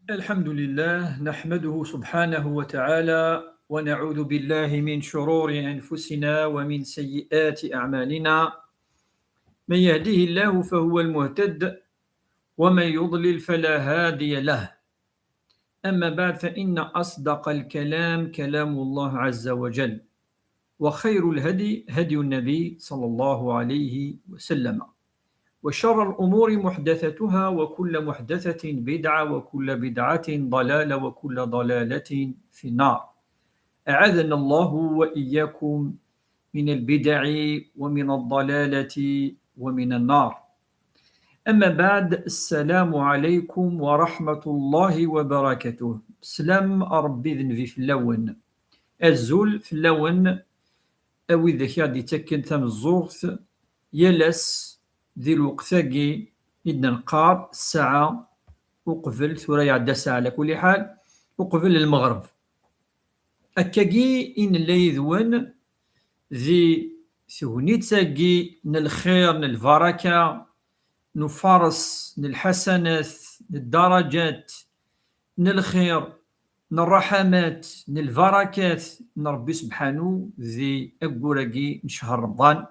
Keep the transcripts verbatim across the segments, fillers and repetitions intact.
الحمد لله، نحمده سبحانه وتعالى، ونعوذ بالله من شرور أنفسنا ومن سيئات أعمالنا. من يهده الله فهو المهتد، ومن يضلل فلا هادي له. أما بعد، فإن أصدق الكلام كلام الله عز وجل، وخير الهدي هدي النبي صلى الله عليه وسلم، وشر الأمور محدثاتها، وكل محدثة بدعة، وكل بدعة ضلالة، وكل ضلالة في النار. أعاذنا الله وإياكم من البدع ومن الضلالة ومن النار. أما بعد، السلام عليكم ورحمة الله وبركاته. Slam a Ṛebbi d Nnbi fell-awen. Azul fell-awen, a widak i ɣ-d-yettakken tameẓẓuɣt yal ass di lweqt-agi i d-neqqar ssaɛa uqbel, tura iɛedda ssaɛa, ɛla kulli ḥal, uqbel lmeɣreb. Akkagi i nella yid-wen di tegnit-agi n lxir, n lbaraka, n ufares, n lḥasanat, n ddarajat, n lxir, n ṛṛaḥamat, n lbarakat n Ṛebbi sebḥanu di aggur-agi n ccher Remḍan,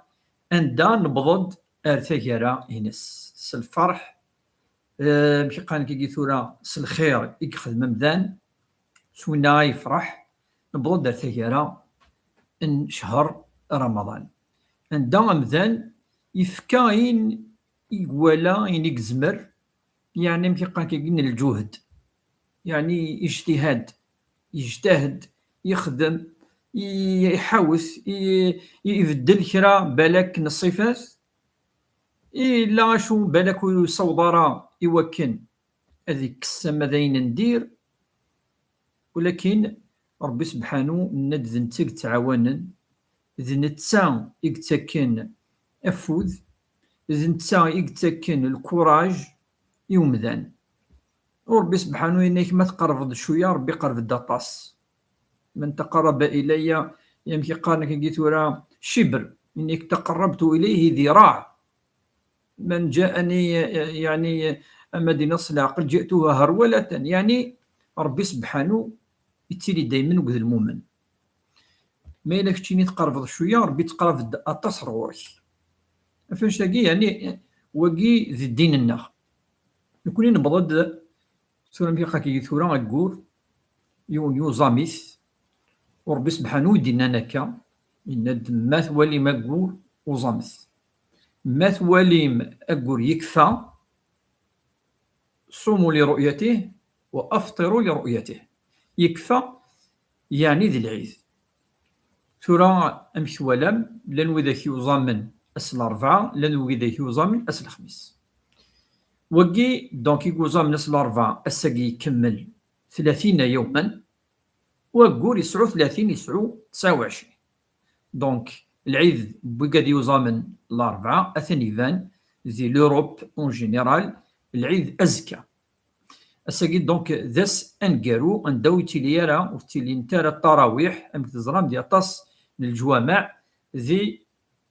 anda newweḍ-d ar taggara-ines s lferḥ, eh, amek i qqaren akkagi tura, s lxir i yexdem amdan, s winna ay yefṛeḥ, newweḍ-d ar taggara n ccher Remḍan, anda amdan yefka ayen i iwala, ayen i yezmer, yeɛni amek i qqaren akkagi, n lǧuhd, yeɛni ijtihad, yejtahed, yexdem, i-, iḥawet, i-, i-, ibeddel kra balak n ṣṣifat, illa acu balak ur yessaweḍ ara i wakken ad ikkes ama d ayen n dir, walakin Ṛebbi sebḥanu, nenna-d, d netta i yettɛawanen, d netta i yettakken afud, d netta i yettakken lkuraj i umdan. U Ṛebbi sebḥanu yenna-k, ma tqerrbeḍ cwiya, Ṛebbi iqerreb-d aṭas. من تقرب إلي, amek i qqaren akkagi tura, cibr, إني تقربت إليه ذراع. من جاءني, yeɛni, ama d-iniḍ s leɛqel, جئته هرولة. Yeɛni, Ṛebbi sebḥanu yettili daymen akked lmumen. Ma yella keččini tqerrbeḍ cwiya, Ṛebbi yettqerrab-d aṭas ar ɣur-k. Af annect-agi, yeɛni, wagi d ddin-nneɣ. Nekni newweḍ-d tura, amek i qqaren akkagi tura, aggur, yiwen yuẓam-it, u Ṛebbi sebḥanu i d-yennan akka, yenna-d, ma twalim aggur, uẓamet. Ma twalim aggur yekfa, صوموا لرؤيته وأفطروا لرؤيته. Yekfa, yeɛni d lɛid. Tura, amek twalam, llan widak yuẓamen ass n larebɛa, llan widak yuẓamen ass n lexmis. Wagi, donc, i yuẓamen ass n larebɛa, ass-agi ikemmel ثلاثين يوما, u aggur yesɛu ثلاثين, yesɛu تسعة وعشرين. Donc, lɛid n wigad yuẓamen larebɛa, atan iban di l'Europe en général, lɛid azekka. Ass-agi, donc, d ass aneggaru, anda ur yettili ara, ur ttilint ara ttarawiḥ, amek teẓram, di aṭas n leǧwameɛ di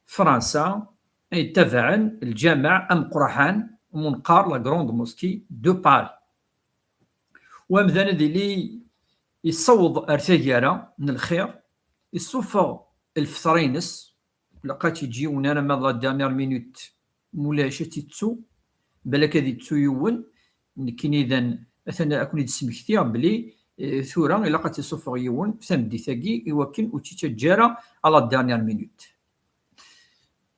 Fransa, ay yettabaɛen lǧameɛ ameqqraḥan, umi neqqar la Grande Mosquée de Paris. U amdan ad yili yessaweḍ ar taggara n lxir, yessufeɣ lfeṭra-ines, ilaq ad tt-yeǧǧ yiwen alamma d la dernière minute, mulac ad tt-yettu, balak ad yettu yiwen, nekkini dan atan ad ken-id-smektiɣ belli, eh, tura ilaq ad tt-yessufeɣ yiwen tameddit-agi, i wakken ur tt-yettaǧǧa ara à la dernière minute.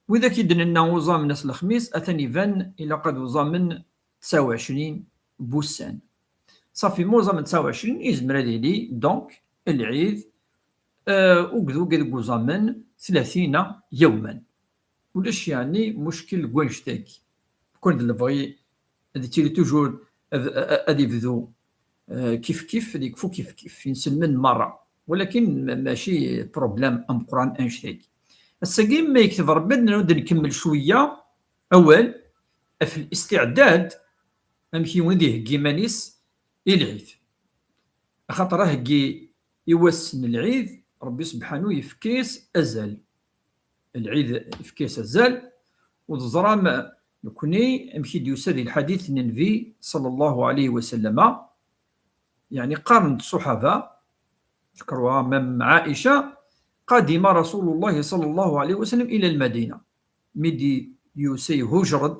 Widak i d-nenna uẓamen ass n lexmis, atan iban ilaq ad uẓamen تسعة وعشرين n wussan. Ṣafi, ma uẓamen تسعة وعشرين, yezmer ad yili, donc, lɛid, eh, akked wigad i yuẓamen ثلاثين يوما. Ulac, yeɛni, muckil deg wannect-agi. Lukan d lebɣi ad yettili toujours ad, ad, ad yebdu, eh, kif kif, ad yekfu kif kif, yenselmen merra. Walakin ma-, mačči problème ameqqran annect-agi. Ass-agi, ma yekteb Ṛebbi, ad n-, ad nkemmel cwiyya awal ɣef الاستعداد, amek yiwen ad iheggi iman-is i lɛid. Axaṭer aheggi i wass n lɛid, Ṛebbi sebḥanu yefka-yas azal. Lɛid yefka-yas azal, u teẓram nekni amek i d-yusa di lḥadit n Nnbi, ṣalla Llahu ɛalayhi wa sallama, يعني قرن الصحابة، ذكروها même عائشة، قدم رسول الله صلى الله عليه وسلم إلى المدينة. مدي يوسي هجرة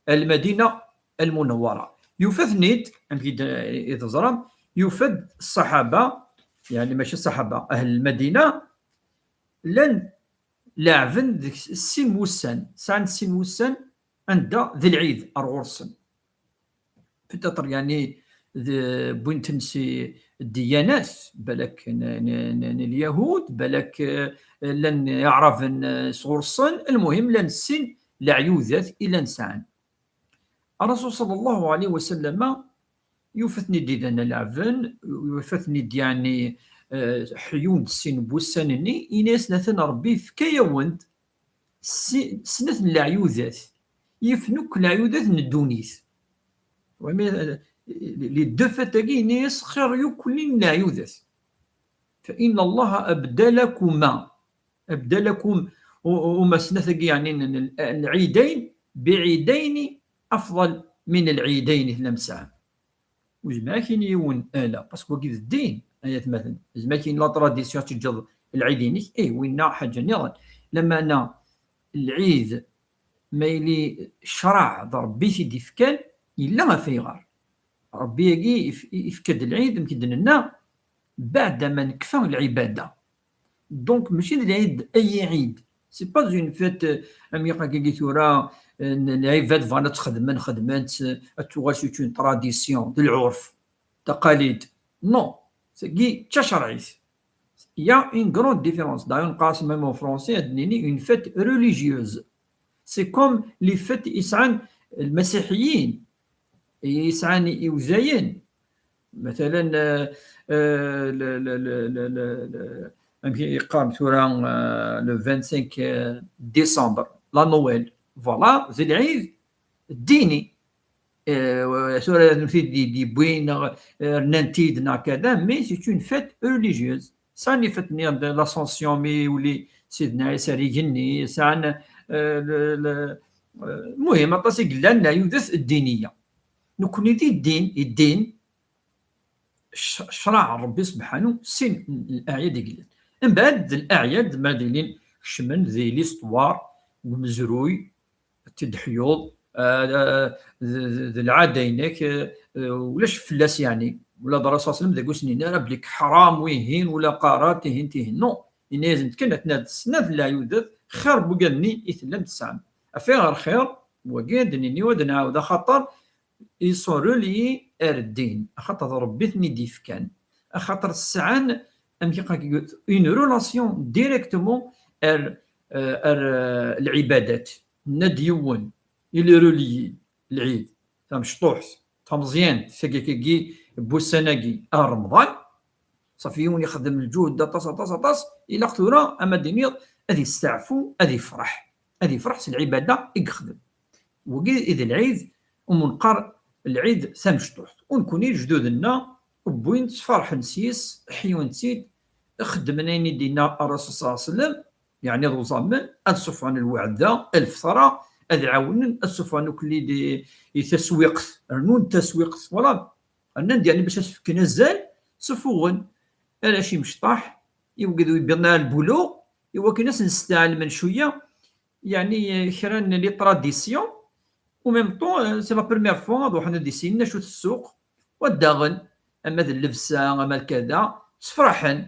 المدينة المنورة. يفثنيد، أم كيد إذ زرم، يفد الصحابة، يعني ماشي الصحابة، أهل المدينة، لن لاعبن ذيك السين وسان، سان السين وسان عندها ذي العيد أرغرسن. Peut-être يعني بوينتنسي الديانات، بالك اليهود، بالك لن يعرف صغرسن، المهم لن السين لعيوذات إلا نسان. الرسول صلى الله عليه وسلم يوفتني دي ذا نلعبن، يوفتني دي يعني حيون السين بوسان ني، إناس نثن ربي في كيوند سنة العيوذات، يفنك العيوذات ندونيث. Les deux faits-agi yenna-yas xir yakk n leɛyudat. فإن الله أبدلكما، أبدلكم، وما سنة-agi يعني العيدين بعيدين أفضل من العيدين تلمسان. وزعما كاين يون آلة، parce que wagi d ddin، أي أتمثل. زعما كاين la tradition تجد العيد ينك، إيه، وينا حاجة نيران. لما أنا العيد ما يلي شرع ضربي في ديفكال، إلا ما فيغر. ربي يجي يفكد العيد، يمكن لنا بعد ما نكفى العبادة. Donc ماشي العيد أي عيد. C'est pas une fête، أم يقا كي ثورة، العباد فانا تخدمن خدمن تغال c'est une tradition، د العرف، تقاليد. Non، c'est تشرعيت. Il y a une grande différence. D'ailleurs نقاس même en français هاد نيني une fête religieuse. C'est comme les fêtes يسعن المسيحيين، يسعن يوزاين. مثلا أمشي يقام ثورة le vingt-cinq décembre، la Noël. Voilà، زي العيد الديني. ثورة نمثل دي بوين ننتيد نا كذا، mais c'est une fête religieuse. ساني فتني l'Ascension مي ولي سيدنا عيسى ريغني سان. المهم أطاس يقلان العيودات الدينية. نكوني دي الدين، الدين شرع ربي سبحانه سين الأعياد يقلان. من بعد الأعياد ما دينين كشمن ذي l'histoire ومزروي تدحيوض، آه، آه، ذ-، ذ-، ذ العادة هناك، آه، آه، ولاش فلاس يعني، ولا ضرس أصلا ذاك سنين راه بليك حرام ويهين ولا قارات تهين تهين. Non، إن يزن كنا تناد سنة لا يودث خير بوغاني يتلم تسعم. أفيغ الخير وقيد نيني ودنا عاود خاطر ils sont reliés à الدين، خاطر ربي ثني ديف كان، خاطر السعان أم كي قاك une relation directement à، آه، à العبادات. ناد يون إلي روليي العيد، تمشطوحت، تمزيانت، ثقيكيكي بوساناكي، آه، رمضان. صافي يون يخدم الجهد دا طاس، طاس، طاس، إلا ثورة أما دينيض أذي يستعفو، أذي يفرح، أذي يفرح سي العبادة يخدم. وقيل إذا العيد ومنقر العيد ثمشطوحت. ونكوني جدودنا بوين تفرحن سيس، حيون سيد، خدمنا يني دينا الرسول صلى الله عليه وسلم، يعني ذو زمن، أد صفوان الوعدة، الفطرة، أد عاونن، أد صفوان كل دي يتسويقت، رنون تسويقت، voilà. أنا ندي يعني باش أسفك نزال، صفوغن، ألا شي مشطاح، يوجد يبيضنا البلوغ، يوكي ناس نستعلم شوية، يعني كرا les traditions، و même temps c'est la première fois هاد وحنا دي سينا شو السوق، وداغن أما ذا اللبسة أما الكذا، تفرحن،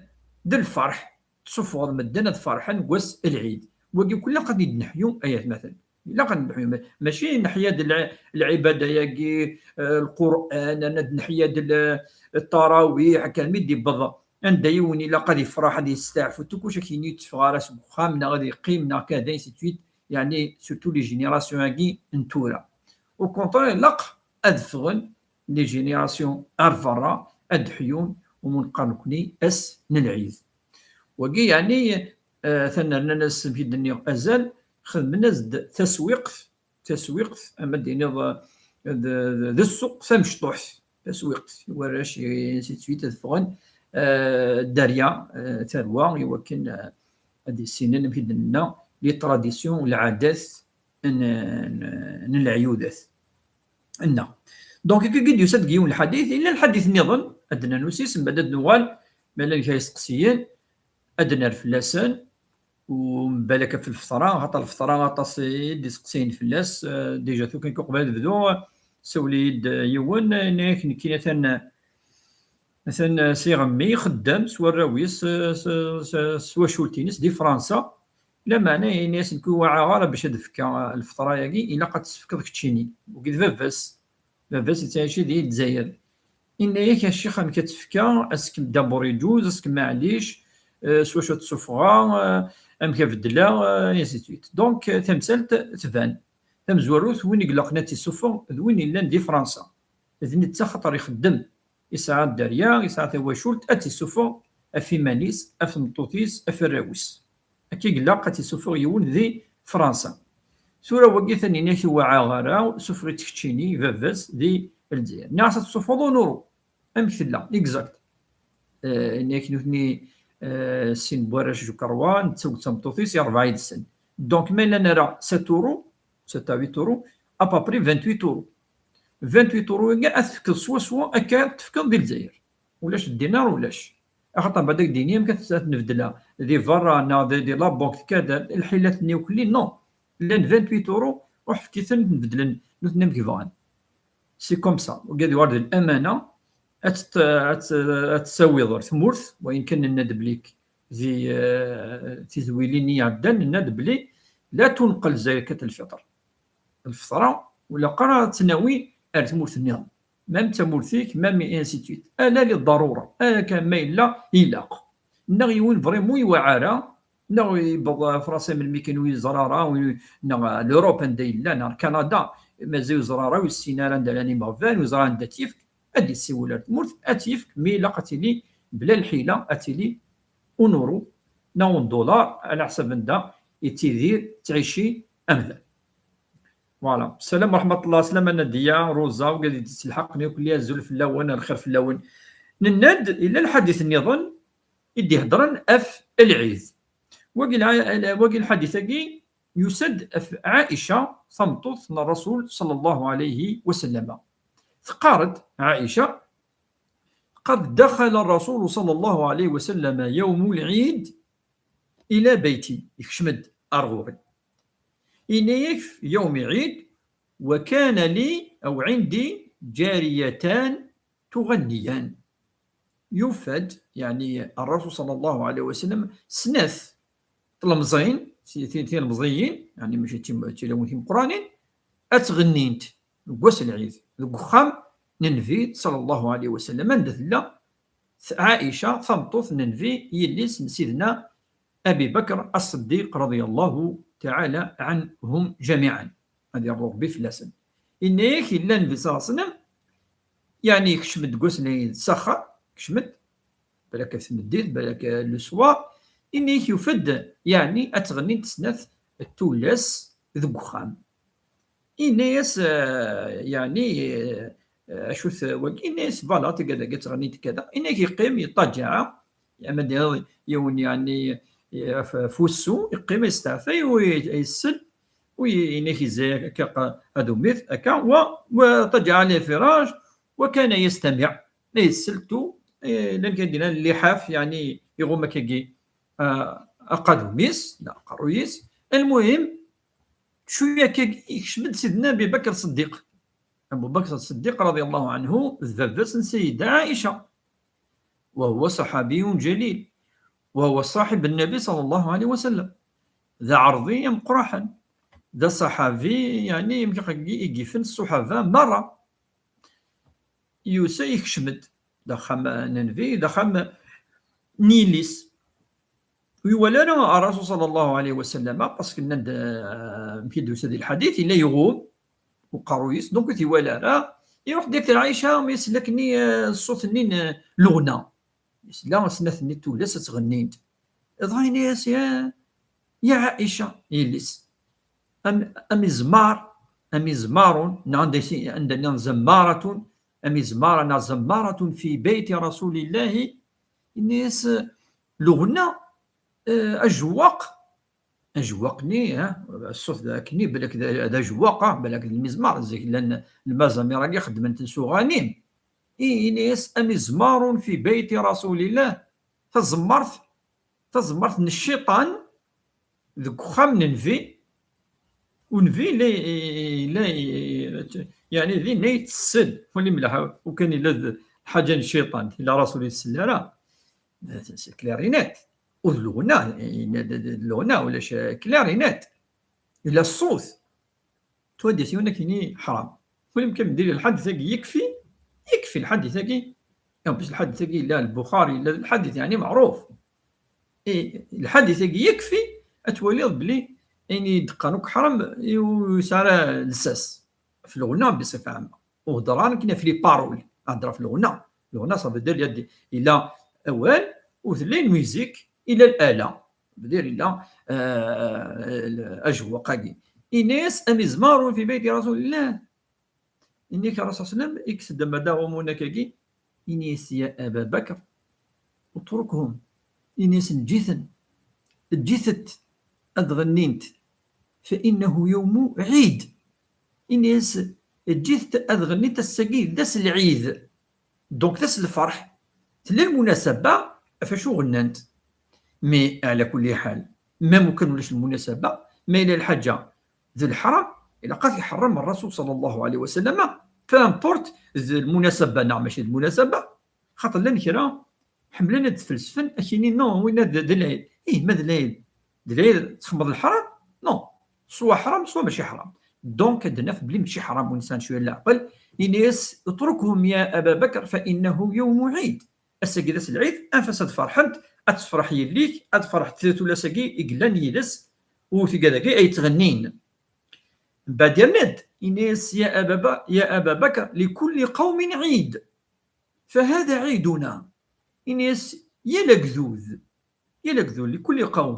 ذا الفرح، تصفر مدن تفرحن قوس العيد. وقي كل قد يدنحيو آيات مثلا، لا قد نحيو، ماشي نحيا د الع-، العبادة ياكي، آه، القرآن، أنا د نحيا د ال-، التراويح، كان ميدي بضا. عند يوني لا قد يفرح، هذه يستعفو، تكوش كيني تفغارس بخامنا، غادي يقيمنا كذا، ainsi de suite. يعني surtout les générations هاكي نتورا. Au contraire لق أدفغن les générations أرفرا أدحيون ومن قرنكني أس نلعيد. وقي يعني، آه، ثنا رنا ناس في الدنيا أزال خدمنا زد تسويقت، تسويقت، أما ديني ذ-، ذ-، ذ السوق ثمشطوحت، تسويقت، وراش ينسي تسويت تفغن، آه، داريا، آه، ثروة، يوكن، آه، هذه السنة نمشي لنا les traditions، العادات، ن-، ن-، ن العيودات. عندنا. Donc، كي قد يسد يوم الحديث، إلا الحديث نظن، ad d-nerr usisem, mbeɛd ad nuɣal, ma llan kra isteqsiyen, ad d-nerr fell-asen, u mbalak ɣef lfeṭra, xaṭer lfeṭra aṭas i d-isteqsiyen fell-as, eh, déjà tura kan uqbel ad bduɣ, sawel-iyi-d yiwen, yenna-yak nekkini atan, atan s iɣemmi, ixeddem s warraw-is, s, s, s twacult-ines di Fransa, lameɛna yenna-yas nekk ur wɛaɣ ara bac ad fkeɣ lfeṭra-agi, ilaq ad tt-tefkeḍ keččini. Wagi d baba-s, baba-s yettɛici di Lezzayer. Inna-yak a ccix amek ad tt-fkeɣ, askem d'abord iǧuz, askem maɛlic, eh, s wacu ad tt-suffɣeɣ, eh, amek ad beddleɣ, eh, ainsi de suite. Donc, eh, tamsalt tban. Tamezwarut, win i ilaqen ad tt-isuffeɣ d win yellan di Fransa. D netta xaṭer ixeddem, yesɛa dderya, yesɛa tawacult, ad tt-isuffeɣ ɣef iman-is, ɣef tmeṭṭut-is, ɣef arraw-is. Akka i ilaq ad tt-isuffeɣ yiwen di Fransa. Tura wagi taninna-k ur wɛaɣ ara, suffeɣ-itt keččini, baba-s, di Lezzayer. Nniɣ-as ad tt-suffɣeḍ unuru. Amek tella? Exact. Eh, yenna-yak nutni, eh, sin n warrac d ukerwa, netta d tameṭṭut-is, i rebɛa yid-sen. Donc, ma yella nra sept euros, sept à huit euros, à peu près vingt-huit euros. Vingt-huit euros-agi ad t-tefkeḍ swaswa akka tefkeḍ di Lezzayer. Ulac dinar, ulac. Axaṭer mbeɛd ad k-d-yini amek ad t-, ad t-nbeddleɣ. Di berra neɣ di, di la banque, kada, lḥilat-nni ukli, non. Llan vingt-huit euros, ruḥ efk-iten, ad t-nbeddlen, nutni amek bɣan. C'est comme ça. Wagi ad yuɣal d lamana, ad tt-, ad tt-, ad tt-tawiḍ ar tmurt, wayen kan nenna-d belli di, eh, tizwilin i iɛeddan, nenna-d belli la tunqel zakat lfitr. Lfeṭra, ur ilaq ara ad tt-nawi ar tmurt nniḍen. Même d tamurt-ik, même ainsi de suite. Ala li ḍarura, ala kan ma yella ilaq. Neɣ yiwen vraiment ur iwɛa ara, neɣ yewweḍ Fransa melmi kan ur yeẓra ara, ur, neɣ l'Europe anda yella, neɣ Kanada, mazal ur yeẓra ara, ur yessin ara anda llan imeɣban, ur yeẓra anda tt-yefk, ad d-yessiwel ar tmurt, ad tt-yefk, mi ilaq ad tili bla lḥila, ad tili un euro, neɣ un dollar, ɛla ḥsab anda yettidir, yettɛici amdan. Voilà. Salam wa rahmatullah, salam a Nadiya, Rosa, wigad i d-yettelḥaqen akk, azul fell-awen, lxir fell-awen. Nenna-d, yella lḥadit nniḍen i d-iheddren ɣef lɛid. Wagi lɛa-, wagi lḥadit-agi yusa-d ɣef Ɛaica, tameṭṭut n Rrasul sallallahu alayhi wa sallam. Teqqar-d Ɛaica, قد دخل الرسول صلى الله عليه وسلم يوم العيد إلى بيتي, yekcem-d ar ɣur-i. Yenna-yak, يوم عيد, وكان لي أو عندي جاريتان تغنيان. Yufa-d, yeɛni, Rrasul sallallahu alayhi wa sallam, snat tlemẓin, ti-, ti-, tilemẓiyin, yeɛni mačči d tim-, d tilawin timeqqranin, ad ttɣennint deg wass n lɛid, deg uxxam n Nnbi sallallahu alayhi wa sallam, anda tella Ɛaica, tameṭṭut n Nnbi, yelli-s n Sidna Abi Bakr As-Siddiq radiyallahu ta'ala anhum jami'an. Ad yerḍu Rebbi fell-asen. Yenna-yak, yella Nnbi sallallahu alayhi wa sallam, yeɛni yekcem-d deg wass n lɛid s axxam, yekcem-d, balak ɣef tmeddit, balak le soir, yenna-yak yufa-d, yeɛni ad ttɣennint snat tullas deg uxxam. Yenna-yas, eh, yeɛni, eh, acu-t wagi? Yenna-yas, voilà, tigad-agi ad ttɣennint kada. Yenna-yak yeqqim, yeṭṭaǧaɛ, ama d-, yiwen, yeɛni, ɣef, ɣef wussu, yeqqim, yesteɛfay, u y-, yessel, u y-, yenna-yak yezza akka qa-, adumit, akka, wa, wa ṭaǧaɛ ala firaj, wa kana yestamiɛ, la yessel tu, eh, llan kan d-yenna lliḥaf, yeɛni, iɣum akkagi, ah, aqadum-is, neɣ aqerruy-is. Lmuhim, cwiya akkagi, yekcem-d Sidna Abi Bakr Ṣeddiq. Abu Bakr Ṣeddiq, radiyallahu anhu, d baba-s n Sayyida Ɛaica. وهو صحابي جليل. وهو صاحب النبي صلى الله عليه وسلم. D aɛerḍi ameqqraḥen. D aṣaḥabi, yeɛni, akken i yifen ṣṣuḥaba merra. Yusa yekcem-d d axxam n Nnbi, d axxam n yelli-s. Ur iwala ara Rrasul sallallahu alayhi wa sallam, parce que nnan-d, euh, amek i d-yusa di lḥadit, yella iɣum uqerruy-is, donc ur t-iwala ara. Iruḥ-d ɣer Ɛica, mi yesla akkenni, euh, ṣṣut-nni n, euh, leɣna. Yesla snat-nni tullas ad ttɣennint. Dɣa yenna-yas, ya, ya Ɛica, yelli-s, am, am izmar, am izmarun, neɣ anda si-, anda nniḍen zammaratun, am izmara neɣ zammaratun fi bayti Rasulillahi, yenna-yas, leɣna, eh, ajewwaq, ajewwaq-nni, ha, ṣṣut d akkenni, balak d, d ajewwaq, ah, balak d lmizmar, zik llan lmazamir-agi xeddmen-ten s uɣanim. ini-as: "Amizmarun fi bayti Rasulillah", taẓemmart, taẓemmart n cciṭan deg uxxam n Nnbi, u Nnbi la, la, yeɛni dinna yettessel, wali mliḥ, ukan illa d lḥaǧa n cciṭan, illa Rasul ur itsell ara, c'est clair et net, u d lɣna, d lɣna, ulac, clair et net, illa ṣṣut. Twadis yiwen ad k-yini ḥram. Wali kan diri lḥadit-agi yekfi, yekfi lḥadit-agi. En plus lḥadit-agi yella Lbuxari, yella lḥadit yeɛni meɛruf. I lḥadit-agi yekfi ad twaliḍ belli ayen i d-qqaren akk ḥram ur yesɛi ara lsas. Ɣef lɣna bṣifa ɛamma. Ur heddeṛ ara nekkni ɣef les paroles, heddeṛ ɣef lɣna. Lɣna ça veut dire yella awal, u tella lmuzik, illa l'ala. Ça veut dire yella, euh, ajewwaq-agi. Ini-as: "Amizmaru fi bayti Rasulillah." Ini-as Rasul sallam, ikkes-d amadaɣ umunak-agi, ini-as: "Ya Aba Bakr, utrukhum." Ini-as: "Eǧǧ-iten, eǧǧ-itent ad ɣennint, fa innahu yawmu ɛid." Ini-as: "Eǧǧ-itent ad ɣennint, ass-agi d ass n lɛid." Donc d ass n lferḥ. Tella lmunasaba ɣef wacu ɣennant. Mais ɛla kulli ḥal, même ukan ulac lmunasaba, ma yella lḥaǧa d leḥram, ilaq ad t-iḥrem Rasul sallallahu alayhi wa sallam, peu importe d lmunasaba neɣ mačči d lmunasaba. Xaṭer llan kra ḥemmlen ad d-felsefen, ad k-yini non, winna d, d lɛid. Ih, ma d lɛid, d lɛid txedmeḍ leḥram? Non. Soit ḥram, soit mačči ḥram. Donc ad d-naf belli mačči ḥram, win yesɛan cwiya n leɛqel, ini-as: "Utrukhum ya Aba Bakr, fa innahu yawmu ɛid." Ass-agi d ass n lɛid, anef-as ad ferḥent, ad tefreḥ yelli-k, ad ferḥent tullas-agi i yellan yid-s, u tigad-agi ay ttɣennin. Mbeɛd yerna-d, ini-as: "Ya Aba Ba-, ya Aba Bakr, likulli qawmin ɛid, fahada ɛiduna." Ini-as: "Yal agdud, yal agdud, likulli qawm,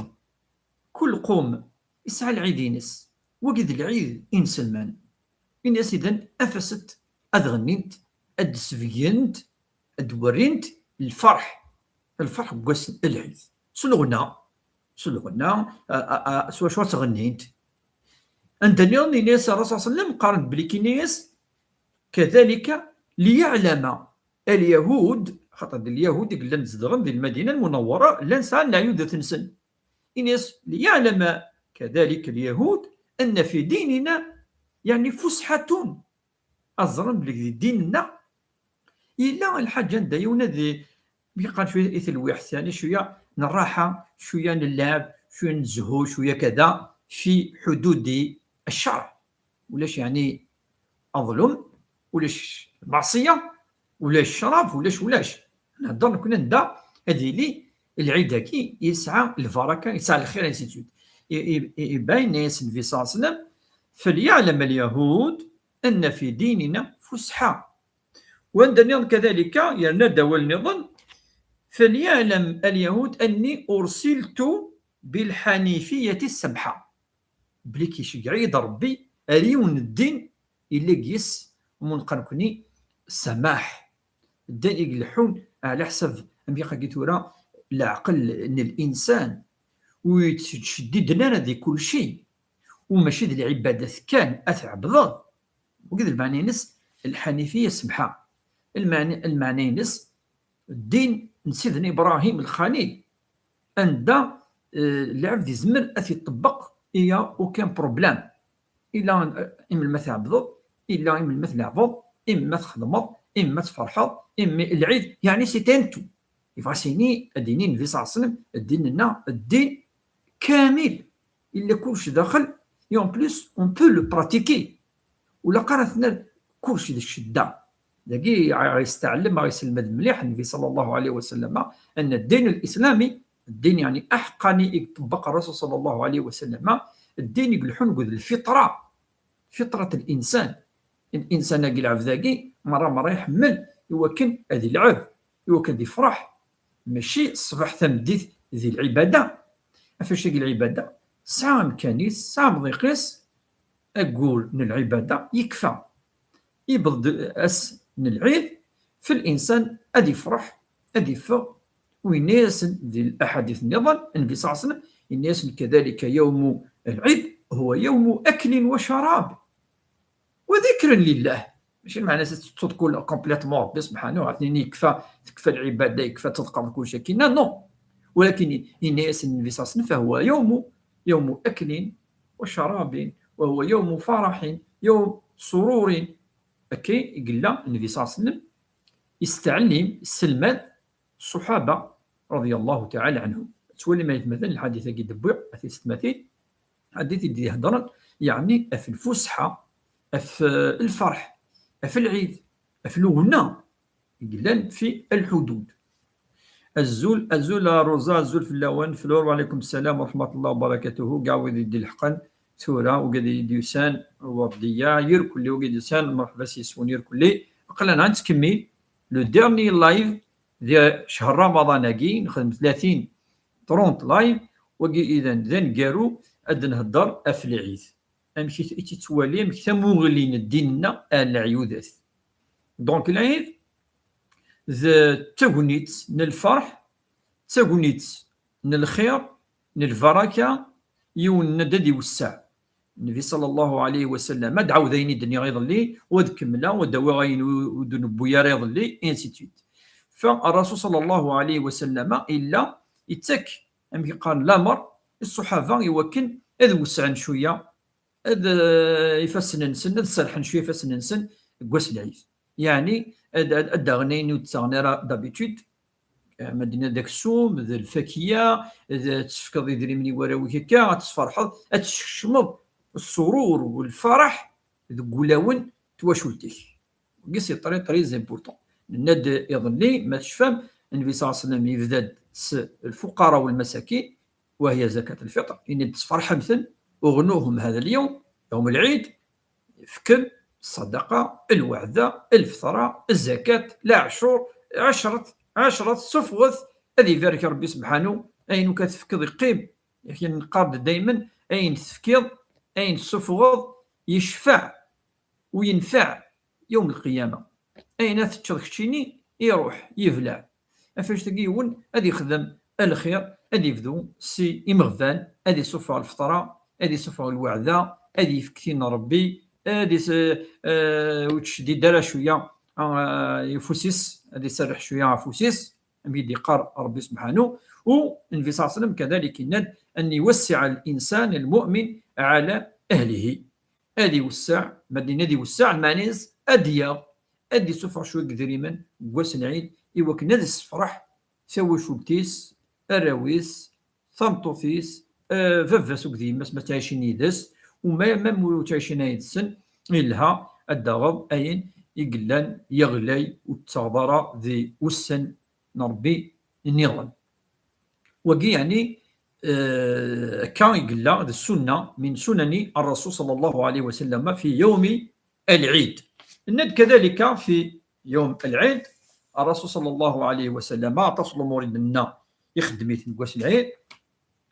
kul qum yesɛa lɛid-ines, wagi d lɛid inselman." Ini-as: "Idan, anef-asent ad ɣennint, ad d-sbeggent, ad d-werrint lferḥ, lferḥ n wass n lɛid, s lɣna, s lɣna, a, a, a, s wacu ad ttɣennint." Anda nniḍen, ini-as Rasul sallallahu alayhi wa sallam, qqaren-d belli kan, ini-as: "Kadalika liyaɛlama alyahud", xaṭer d Lyahud i yellan zedɣen di Lmadina Lmunawwara, llan sɛan leɛyudat-nsen. Ini-as: "Liyaɛlama kadalika alyahud anna fi dinina, yeɛni, fusḥatun." Ad ẓren belli di ddin-nneɣ yella lḥaǧa anda yiwen ad i-, mi yeqqar cwiya i telwiḥt, yeɛni cwiya n rraḥa, cwiya n lleɛb, cwiya n zzhu, cwiya kada, fi ḥududi ccerɛ. Ulac, yeɛni, aḍlum, ulac lmeɛṣiya, ulac ccrab, ulac, ulac. Nhedder nekkni anda ad yili lɛid-agi yesɛa lbaraka, yesɛa lxir, ainsi de suite. I, i, i, iban, yenna-yas Nnbi sallallahu alayhi wa sallam: "Falyaɛlam alyahud anna fi dinina fusḥa." Wanda nniḍen kadalika, yerna-d awal nniḍen: "Falyaɛlam alyahud anni ursiltu bilḥanifiyati ssamḥa." Belli k-iceggeɛ-iyi-d Ṛebbi ar yiwen n ddin yella deg-s, umun qqaren nekkni, ssamaḥ. Ddin i ileḥḥun ɛla ḥsab, am yaqagi tura, leɛqel n linsan, ur yettceddiden ara di kulci, u mačči d lɛibadat kan ad tɛebdeḍ. Wagi d lmeɛna-ines, lḥanifiya semḥa. Lmeɛna, lmeɛna-ines, ddin n Sidna Ibrahim Lxalil, anda, eh, lɛebd izmer ad t-iṭebbeq, il y a aucun problème. Illa, eh, imelmi ad tɛebdeḍ, illa imelmi ad tleɛbeḍ, imelmi ad txedmeḍ, imelmi ad tferḥeḍ, imelmi lɛid, yeɛni c'est un tout. Yebɣa s-yini, ad d-yini Nnbi sallallahu alayhi wa sallam, ddin-nneɣ, ddin kamil, illa kullec daxel, et en plus, on peut le pratiquer. Ur ilaq ara ad t-nerr kullec d ccedda. Dagi, ɣ-, ɣ-, yesteɛlem, ɣ-, yesselmed mliḥ Nnbi sallallahu alayhi wa sallam, أن الدين الإسلامي, ddin, yeɛni, aḥeqqani i iṭebbeq Rasul sallallahu alayhi wa sallam, ddin i ileḥḥun akked lfitra, fitrat linsan. Linsan-agi, lɛebd-agi, merra, merra iḥemmel i wakken ad ilɛeb, i wakken ad ifreḥ. Mačči ṣṣbeḥ tameddit di lɛibada. Ɣef wacu-agi lɛibada? Tesɛa amkan-is, tesɛa amḍiq-is, aggur n lɛibada yekfa. Yewweḍ-d ass n lɛid, f linsan ad ifreḥ, ad iffeɣ, u yenna-yasen di laḥadit nniḍen, Nnbi sallallahu alayhi wa sallam, yenna-yasen: "كذلك يوم العيد هو يوم أكل وشراب وذكر لله." ماشي معنى تتكل complètement ربي سبحانه وتعالى يكفى، تكفى العباده، يكفى تذكر كل شيء كاين، non. ولكن ينيس النبي صلى الله عليه وسلم فهو يوم، يوم اكل وشراب، وهو يوم فرح، يوم سرور. اكي يقول النبي صلى الله عليه وسلم يستعلم السلمان الصحابه رضي الله تعالى عنهم. تولي ما يتمثل الحديث كي دبوع في ستماتين، حديث يدي يهضر يعني في الفسحه، في الفرح، في العيد، في الغنى، يقول في الحدود. الزول الزول روزا الزول في اللوان في اللور وعليكم السلام ورحمه الله وبركاته كاع ويدي يدي الحقن. ثوره وقد يديوسان ورديه يركلي وقد يسان مرحبا سيسون يركلي. قلنا نتكمل لو ديرني لايف ديال شهر رمضان هاكي نخدم ثلاثين، trente لايف. وقي اذا ذا نقارو اد نهضر اف العيد. امشي تتوالي امشي تموغلين الديننا العيودات. دونك العيد ذا تغنيت للفرح، تغنيت للخير، للبركه، يون ندد يوسع. النبي صلى الله عليه وسلم ما دعاو ذين الدنيا غير اللي ود كمله ودوا غين ودنبويا غير اللي انسيتيت. فالرسول صلى الله عليه وسلم الا يتك ام يقال الامر الصحابه يوكن اذ وسعن شويه، اذ يفسن نسن اذ سرحن شويه يفسن نسن قواس العيد. يعني اذ اذ اغنين وتسغني راه دابيتود مدينه داك السوم ذا الفاكيه، اذ تسفكض يدري مني وراوي هكا غتسفرحض، غتشمض السرور والفرح ذوك ولاون تواشولتك. كي سي طري طري زيمبورطون. ناد يظني ما تشفام النبي صلى الله عليه وسلم يبدا الفقراء والمساكين وهي زكاة الفطر، إن تفرح مثل أغنوهم هذا اليوم، يوم العيد، فكل الصدقة، الوعدة، الفطرة، الزكاة، العشور، عشرة، عشرة، سفغث، هذه يبارك ربي سبحانه، أين كتفكض يقيم، لكن نقارد دايما أين تفكض، أين سفغض، يشفع وينفع يوم القيامة. أين تتشرك تشيني يروح يبلع. افاش تقيون هذه يخدم الخير، هذه يبدو سي إمغفان، هذه يصفى الفطرة، هذه يصفى الوعدة، هذه يفكتين ربي، هذه س- آه، وتشدي دارها شويه، آه، يفوسيس، هذه يسرح شويه فوسيس، أم يدي قار ربي سبحانه. والنبي صلى الله عليه وسلم كذلك يناد أن يوسع الإنسان المؤمن على أهله. هذه يوسع مدينة، هذه يوسع المعنيز أديا، هذه يسفر شويه قدريمن قواس العيد، إيوا كنا هذه السفرح ثوي شوبتيس، الراويس، ثمطوثيس، آه، ففاس وقديمس ما تعيشين يدس، وما ما مو تعيشين يدسن. إلها الدغض أين يقلن يغلي وتغضر ذي والسن نربي النظام. وقي يعني، آه، كان يقلى ذا السنة من سنن الرسول صلى الله عليه وسلم في يوم العيد. الند كذلك في يوم العيد الرسول صلى الله عليه وسلم تصل مريد لنا يخدم يتنقاس العيد.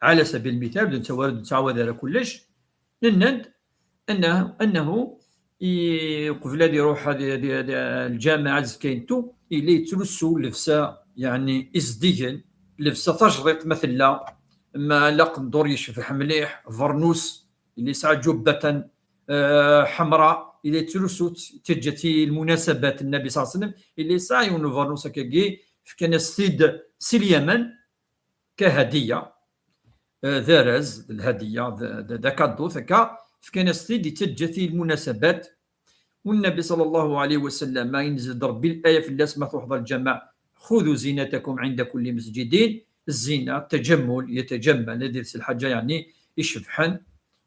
على سبيل المثال بدون توارد تعاود على كلش، الند أنه أنه قبل هذه يروح هذه هذه هذه الجامعه زكاينتو اللي يتلسو لبسه يعني ازديجن، لبسه تجريط مثلا، ما لا قندور يشبح مليح فرنوس اللي ساعه جبه، آه، حمراء اللي تلسو تجتي المناسبات النبي صلى الله عليه وسلم اللي ساعه يون فرنوس كاكي فكان السيد سي اليمن كهديه، آه، ذا راز الهديه ذا كادو ثكا فكان السيد تجتي المناسبات. والنبي صلى الله عليه وسلم ينزل ربي الايه في الناس ما تحضر الجماعه، خذوا زينتكم عند كل مسجد. الزينه تجمل، يتجمل هذه الحاجه يعني يشبحن،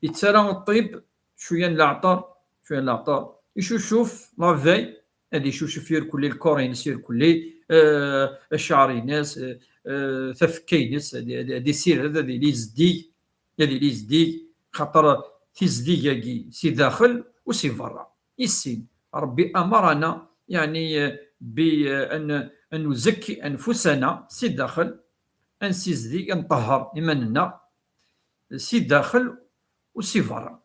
يتسرى الطيب شويه العطر، شويه العطر يشوشوف لافي، هذه يشوشوف يركلي الكورين سيركلي، آه، الشعر يناس، آه، آه، تفكينس هذه سير هذه لي زدي، هذه لي زدي خاطر تزدي ياكي سي داخل وسي برا. السين ربي امرنا يعني، آه، بان ان نزكي انفسنا سي داخل، ان سيزدي نطهر ايماننا سي داخل وسي برا.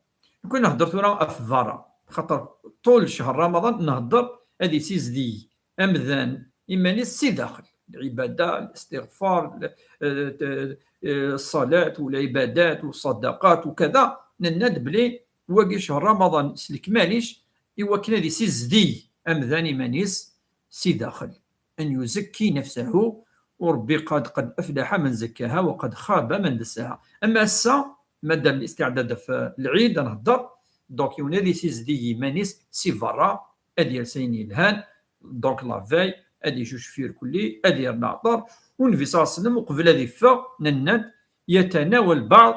كون نهضر ثورة في برا خاطر طول شهر رمضان نهضر هذه سيزدي امذان ايماني سي داخل، العباده، الاستغفار، آه، آه، الصلاه والعبادات والصدقات وكذا. نناد بلي واقي شهر رمضان سلك ماليش ايوا كنا دي سيزدي amdan iman-is si daxel. أن يزكي نفسه, u Ṛebbi قد, قد أفلح من زكاها وقد خاب من دساها. Ama ass-a, madam الاستعداد ɣef lɛid, ad nhedder, donc yiwen ad yessizdig iman-is si berra, ad yels ayen yelhan, donc la veille, ad icucef irkelli, ad yerr leɛṭer, u Nnbi صلى الله عليه وسلم uqbel ad iffeɣ, nenna-d, يتناول بعض,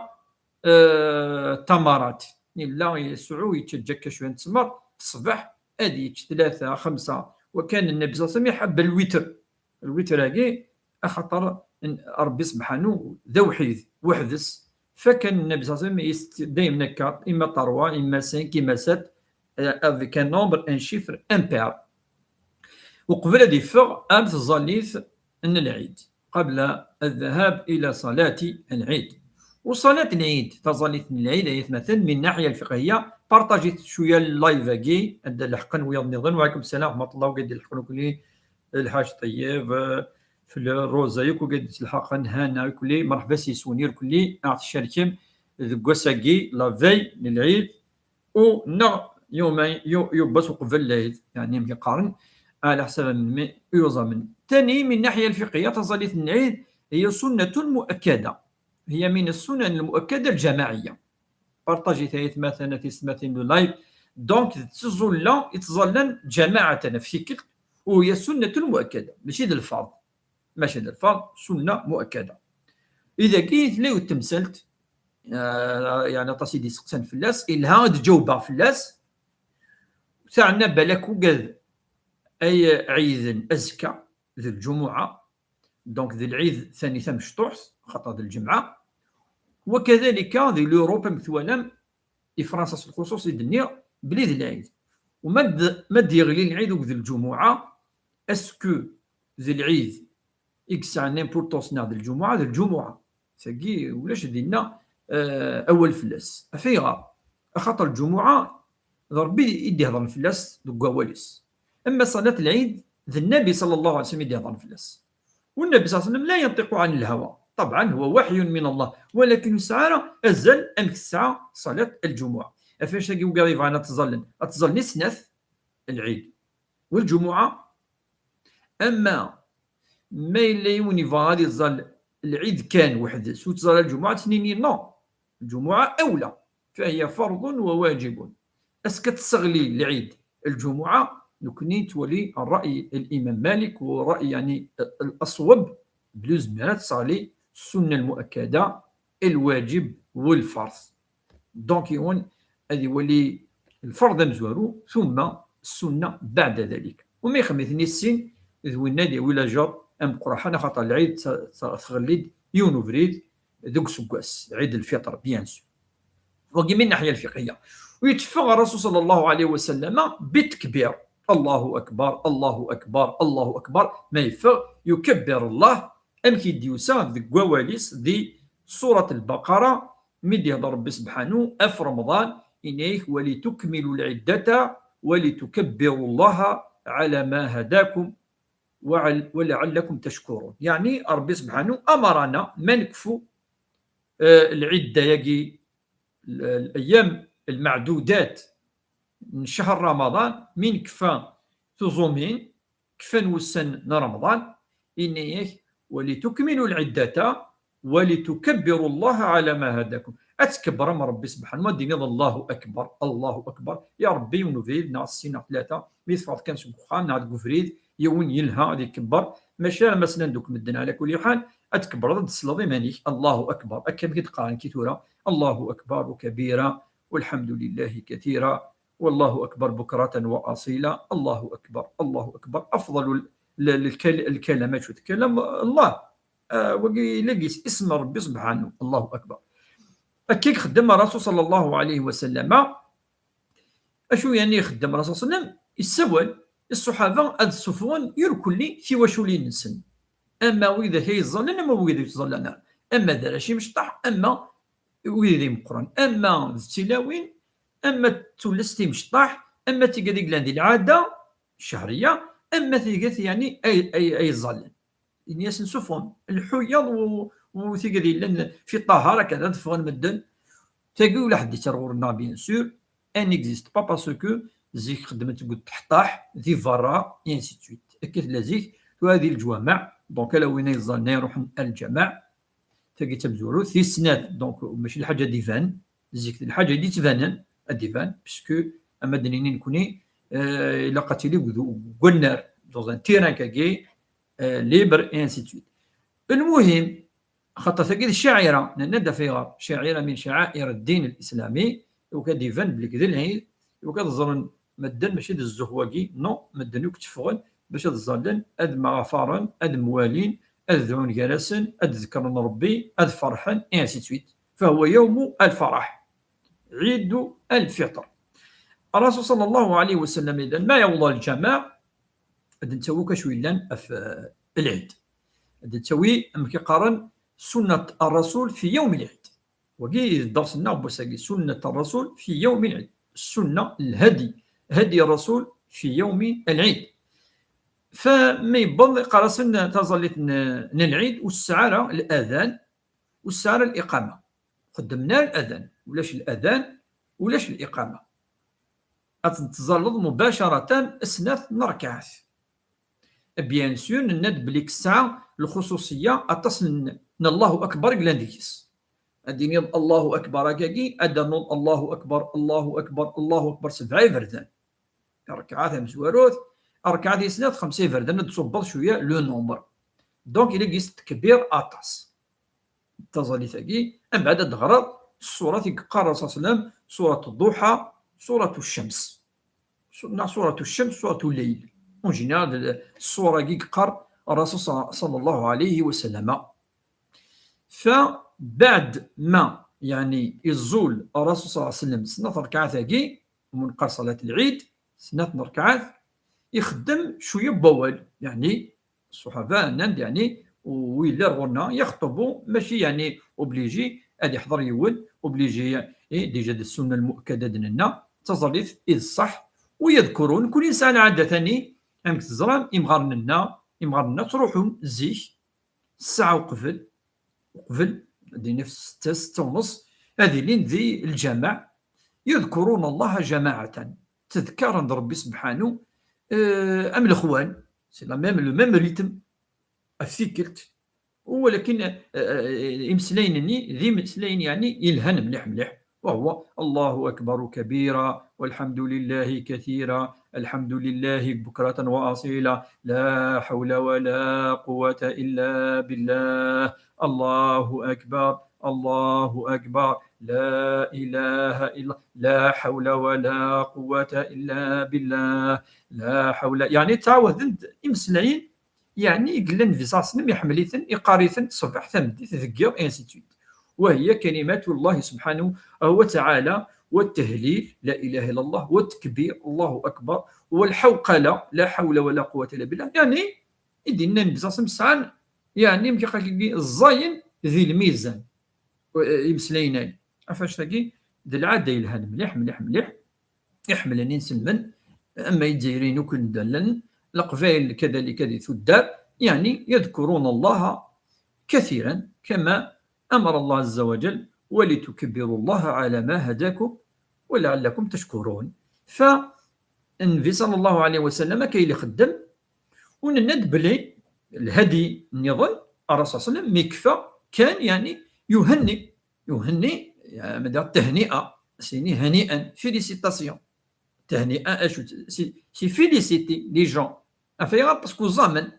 eh, التمرات. Yella yesɛu, yettaǧǧa akka cwiya n ttmer, ṣṣbeḥ, ad yečč tlata, xemsa. Wa kan Nnbi صلى الله عليه وسلم iḥebb lwitr. Lwitr-agi, axaṭer n-, Ṛebbi سبحانه d awḥid, weḥd-s. Fa kan Nnbi صلى الله عليه وسلم yest-, daymen akka, imma trois, imma cinq, imma sept, eh, avec un nombre, un chiffre impair. Uqbel ad iffeɣ ar tẓallit n lɛid, قبل الذهاب إلى صلاة العيد. وصلاة العيد, taẓallit n lɛid, ay atmaten, من الناحية الفقهية, partajit cwiya live-agi, ad d-leḥqen wiyaḍ nniḍen. وعليكم السلام ورحمة الله, wigad d-ileḥqen irkelli, Lḥaǧ Ṭeyyeb, eh, Fleur, Rosa, yakk wigad d-ileḥqen, Hana, irkelli, merḥba s yiswen irkelli, ad aɣ-tcerkem deg wass-agi, la veille n lɛid, u neɣ yumayn, yu-, yiwwas uqbel lɛid, yeɛni amek i qqaren, ɛla ḥsab melmi i yuẓamen. Tani, من الناحية الفقهية, taẓallit n lɛid, هي سنة مؤكدة. هي من السنن المؤكدة الجماعية. Partajit ay atmaten, a tiyessetmatin, le live. Donc, d tiẓulla i ttẓallan ǧamaɛatan ɣef tikkelt, وهي سنة مؤكدة, mačči d lferḍ. Mačči d lferḍ, sunna muakkada. I dagi tella yiwet temsalt, eh, yeɛni aṭas i d-iseqsan fell-as, ilha ad ǧawbeɣ fell-as. Teɛna balak ugad ay ɛiden azekka d lǧumuɛa, donc d lɛid tani tamecṭuḥt, xaṭer d lǧemɛa. Wakadalika di l'Europe, amek twalam, di Fransa s lxuṣuṣ i d-nniɣ, bli d lɛid. U ma d-, ma d-yeɣli lɛid akked lǧumuɛa, est-ce que d lɛid i yesɛan l'importance neɣ d lǧumuɛa? D lǧumuɛa. Tagi ulac dinna, eh, awal fell-as. Af ayɣer? Axaṭer lǧumuɛa d Ṛebbi i d-ihedṛen fell-as deg wawal-is. Ama ṣalat lɛid, d Nnabi صلى الله عليه وسلم i d-ihedṛen fell-as. والنبي صلى الله عليه وسلم لا ينطق عن الهوى. طبعا هو وحي من الله, ولكن ur yesɛi ara azal amek tesɛa ṣalat lǧumuɛa. Af anect-agi wigad yebɣan ad ttẓallen, ad ttẓallen i snat lɛid. U lǧumuɛa, ama ma yella yiwen yebɣa ad iẓẓal lɛid kan weḥd-s, ur ttẓalla lǧumuɛa, ad s-nini non. Lǧumuɛa awla, فهي فرض وواجب. Est-ce que tesseɣli lɛid lǧumuɛa? Nekni nettwali ṛṛay n Imam Malik, u ṛṛay, yeɛni, الأصوب, belli ur tezmir ad tesseɣli ssunna lmuakkada, lwaǧib u lferḍ. Donc, yiwen ad iwali lferḍ amezwaru, ثم السنة بعد ذلك. U ma ixemmiten i sin, d winna ad yawi lajer ameqqran, axaṭer lɛid ta-, ta-, tɣelli-d yiwen ubrid deg useggas, Ɛid Lfiṭr, bien sûr. Wagi min naḥya lfiqhiya. U yetteffeɣ Ṛṛasul صلى الله عليه وسلم بالتكبير. الله أكبر، الله أكبر، الله أكبر. Ma yeffeɣ, يكبر الله, amek i d-yusa deg wawal-is di Surat Lbaqara, mi d-ihder Ṛebbi سبحانه ɣef Remḍan, yenna-ak: ولتكملوا العدة ولتكبروا الله على ما هداكم وعل-، ولعلكم تشكرون. Yeɛni, Ṛebbi سبحانه أمرنا ma nekfu, eh, lɛidda-yagi, l-, الأيام المعدودات n ccher Ramaḍan, mi nekfa tuẓumin, kfan wussan n Remḍan, yenna-ak: ولتكملوا العدة ولتكبروا الله على ما هداكم. Ad tkebbrem Ṛebbi سبحانه, ad d-tiniḍ: الله أكبر، الله أكبر. Ya Ṛebbi, yiwen ubrid neɣ sin neɣ tlata, mi teffɣeḍ kan seg uxxam neɣ deg ubrid, yiwen yelha ad ikebber. Maca alamma slan-d akk medden, ɛla kulli ḥal, ad tkebreḍ, ad d-tesleḍ iman-ik: الله أكبر. Akka amek i d-qqaren ki tura: الله أكبر كبيرا والحمد لله كثيرا والله أكبر بكرة وأصيلا، الله أكبر، الله أكبر، أفضل ال-، ال-، الكل-، الكلمات والكلام الله. Ah, wagi, lagis, isem Ṛebbi سبحانه، الله أكبر. Akka i ixeddem Ṛṛasul صلى الله عليه وسلم. Acu yeɛni ixeddem Ṛṛasul صلى الله عليه وسلم? Yessawal i ṣṣuḥaba ad ssufɣen irkelli tiwaculin-nsen. Ama widak ay ẓẓallen, ama widak ur ttẓallan ara. Ama d arrac imecṭaḥ, ama wid d imeqqran. Ama d tilawin, ama d tullest imecṭaḥ, ama d tigad i yellan di lɛada ccehriya, ama d tigad, yeɛni, ay, ay, ay ẓẓallen. Ini-asen sufɣem, lḥu yaḍ u, u tigad yellan fi ṭṭahara, kan ad ffɣen medden. Tagi ula ḥedd yetter ɣur-nneɣ, bien sûr, elle n'existe pas parce que zik xeddment deg uteḥṭaḥ, di berra, et ainsi de suite. Akka tella zik, tura di leǧwameɛ, donc ala win ay yeẓẓallen ay iruḥen ar lǧameɛ, tagi d tamezwarut. Tis snat, donc mačči lḥaǧa ad d-iban, zik d lḥaǧa i d-ittbanen ad d-iban, puisque ama d-nini nekni, euh, ilaq ad tili deg, deg wannar, dans un terrain kagi, euh, libre, et ainsi de suite. Lmuhim, xaṭer tagi d ccaɛira, nenna-d ɣef ayɣer, ccaɛira min cɛair ddin lislami, iwakken ad d-iban belli d lɛid, iwakken ad ẓren medden mačči d zzux wagi, non, medden akk tteffɣen bac ad ẓallen, ad mɣafaren, ad mwalin, ad dɛun gar-asen, ad d-ḍekkren Rebbi, ad ferḥen, et ainsi de suite. فهو يوم الفرح، عيد الفطر. الرسول صلى الله عليه وسلم إذن ما يوضع الجماع، ad d-nettawi akk acu yellan ɣef, eh, lɛid. Ad d-nettawi amek i qqaren سنة الرسول في يوم العيد. Wagi d ddeṛs-nneɣ n wass-agi, سنة الرسول في يوم العيد. السنة، الهدي، هدي الرسول في يوم العيد. Fa ma yewweḍ iqqar-asen taẓallit n, n lɛid ur tesɛi ara ladan, ur tesɛi ara liqama. Xeddmen ara ladan, ulac ladan, ulac liqama. Ad tettẓalleḍ mubacaratan snat n rrekɛat. Bien sûr, nenna-d belli tesɛa lxuṣuṣiyya, aṭas n, n Allahu Akbar i yellan deg-s. Ad d-tiniḍ Allahu Akbar akkagi, ad d-ternuḍ Allahu Akbar, Allahu Akbar, Allahu Akbar, sebɛa iberdan. Rrekɛa tamezwarut, rrekɛa tis snat, xemsa iberdan, ad d-tṣubbeḍ cwiya le nombre. Donc, il existe tkbir aṭas. Taẓallit-agi, mbeɛd ad d-teɣreḍ ṣṣurat i yeqqar Rasul sallam, ṣurat Ḍuḥa, ṣurat Ccams. Su-, neɣ ṣurat Ccams, ṣurat Llayl. En général, d ṣṣura-agi i yeqqar Rasul sa-, sallallahu alayhi wa sallam. Fa mbeɛd ma, yeɛni, iẓul Rasul sallallahu alayhi wa sallam snat rrekɛat-agi, umi neqqar ṣalat lɛid, snat n rrekɛat, ixeddem cwiya n wawal, yeɛni, ṣṣuḥaba nnan-d, yeɛni, u yella ar ɣur-nneɣ, yaxṭubu, mačči, yeɛni, obligé ad iḥḍer yiwen, obligé, eh, déjà d ssunna lmu'akkada d nenna, d taẓallit i d ṣṣeḥ, u yadkurun, nekkni nesɛa lɛada tani, amek teẓram, imɣaren-nneɣ, imɣaren-nneɣ ttruḥun zik, ssaɛa uqbel, uqbel, ad d-nini f ssetta, ssetta u nneṣ, ad ilin di lǧameɛ, yadkurun Allaha jamaɛatan, ttdekkaren d Rebbi sebḥanu, eh, am lexwan, c'est la même, le même rythme, ɣef tikkelt, walakin, eh, eh, imeslayen-nni d imeslayen, yeɛni, yelhan mliḥ, mliḥ. وهو الله أكبر كبيرا والحمد لله كثيرا، الحمد لله بكرة وأصيلا، لا حول ولا قوة إلا بالله، الله أكبر، الله أكبر، لا إله إلا، لا حول ولا قوة إلا بالله، لا حول، yeɛni, ttɛawaden-d imeslayen, yeɛni, i yellan di ṣṣeḥ-nsen, iḥemmel-iten, iqqar-iten ṣṣbeḥ, tameddit, deg yiḍ, et ainsi de suite. وهي كلمة الله سبحانه وتعالى، والتهليل، لا إله إلا الله، والتكبير، الله أكبر، والحوقلة، لا حول ولا قوة إلا بالله. Yeɛni, i d-yennan di ṣṣeḥ-nsen sɛan, yeɛni, amek akka, ẓẓayen di lmizan, eh, imeslayen-agi. Ɣef annect-agi, d lɛada yelhan mliḥ, mliḥ, mliḥ. Iḥemmlen inselmen, ama Izzayriyen akk n dallen, Leqbayel kadalika di tuddar, yeɛni, yadkurun Allaha kathiran, kama amara Allah azza wa jal, walitukabbiru Allaha ala ma hadakum wa la'allakum tashkurun. Fa Nnbi sallallahu alayhi wa sallam akka i ixeddem, u nenna-d belli lhadi nniḍen, Rasul sallam, mi yekfa kan, yeɛni, yuhenni, yuhenni, yeɛni, tahni'a, sini hani'an, félicitation. Tahni'a, acu, c'est, c'est féliciter les gens. Ɣef ayɣer? Parce que ẓẓamen,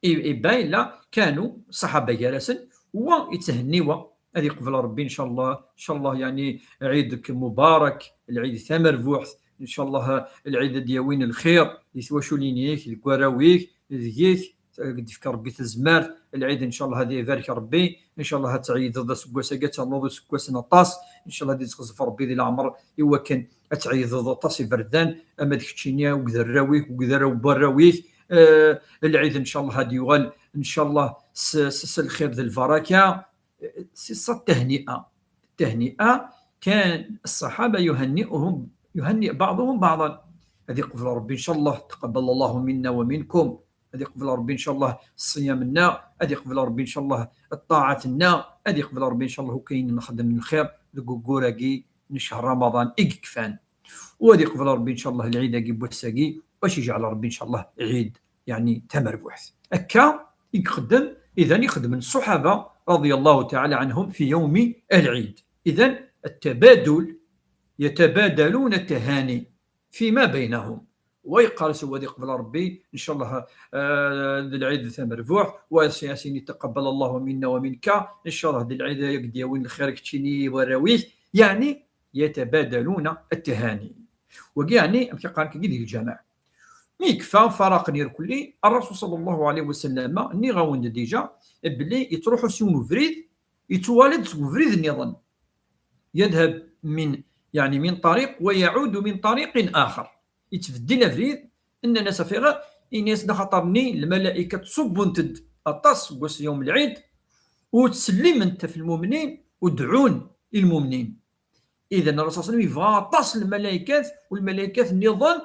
i, iban la kanu ṣṣaḥaba gar-asen, wa yetthenni wa. Ad yeqbel Rebbi, ncallah, ncallah, yeɛni, ɛid-ik mubarak, lɛid tamerbuḥt, ncallah, lɛid ad d-yawin lxir di twaculin-ik, deg warraw-ik, deg-k, ad d-yefk Rebbi tazmert, lɛid, ncallah, ad ibarek Rebbi, ncallah, ad tɛeydeḍ aseggas-agi, ad ternuḍ iseggasen aṭas, ncallah, ad yesxezef Rebbi di leɛmer, i wakken ad tɛeydeḍ aṭas iberdan, ama d keččini, akked arraw-ik, akked arraw n warraw-ik, eh, lɛid, ncallah, ad yuɣal, ncallah, s, s, s lxir d lbaraka. C'est ça التهنئة. التهنئة كان الصحابة يهنئهم، يهنئ بعضهم بعضا. Ad yeqbel Rebbi, ncallah, تقبل الله منا ومنكم. Ad yeqbel Rebbi, ncallah, ṣṣiyam-nneɣ. Ad yeqbel Rebbi, ncallah, ṭṭaɛat-nneɣ. Ad yeqbel Rebbi, ncallah, akk ayen nexdem n lxir deg waggur-agi n ccher Ramadan i yekfan. U ad iqbel Ṛebbi, ncallah, lɛid-agi n wass-agi, u ad iǧɛel Ṛebbi, ncallah, ɛid, yeɛni, d tamerbuḥt. Akka i ixeddem, idan, i xedmen ṣṣuḥaba, raḍiyallahu taɛala ɛanhum, fi yawmi al-ɛid. Idan, التبادل، يتبادلون التهاني فيما بينهم. Wa yeqqar-as u ad iqbel Ṛebbi, ncallah, eh, d lɛid d tamerbuḥt, wa as-, as-yini taqabbal Allahu minna wa minka, ncallah d lɛid ay ak-d-yawin lxir keččini warraw-ik, yeɛni, يتبادلون التهاني. Wagi, yeɛni, amek i qqaren kagi di lǧameɛ. Mi yekfa, faraqen irkelli, Ṛṛasul ṣalla Llahu ɛalayhi wa sallam, nniɣ-awen-d dija, belli yettruḥu s yiwen ubrid, yettuɣal-d seg ubrid nniḍen. يذهب من، يعني، من طريق ويعود من طريق آخر. Yettbeddil abrid, nnan-as affaire, ini-as-d axaṭer-nni lmalaykat ṣubbent-d aṭas seg wass yawm lɛid, u ttsellimen-t ɣef lmumnin, u deɛɛun i lmumnin. Idan, Ṛṛasul ṣalla Llahu ɛalayhi wa sallam yebɣa aṭas n lmalaykat, u lmalaykat nniḍen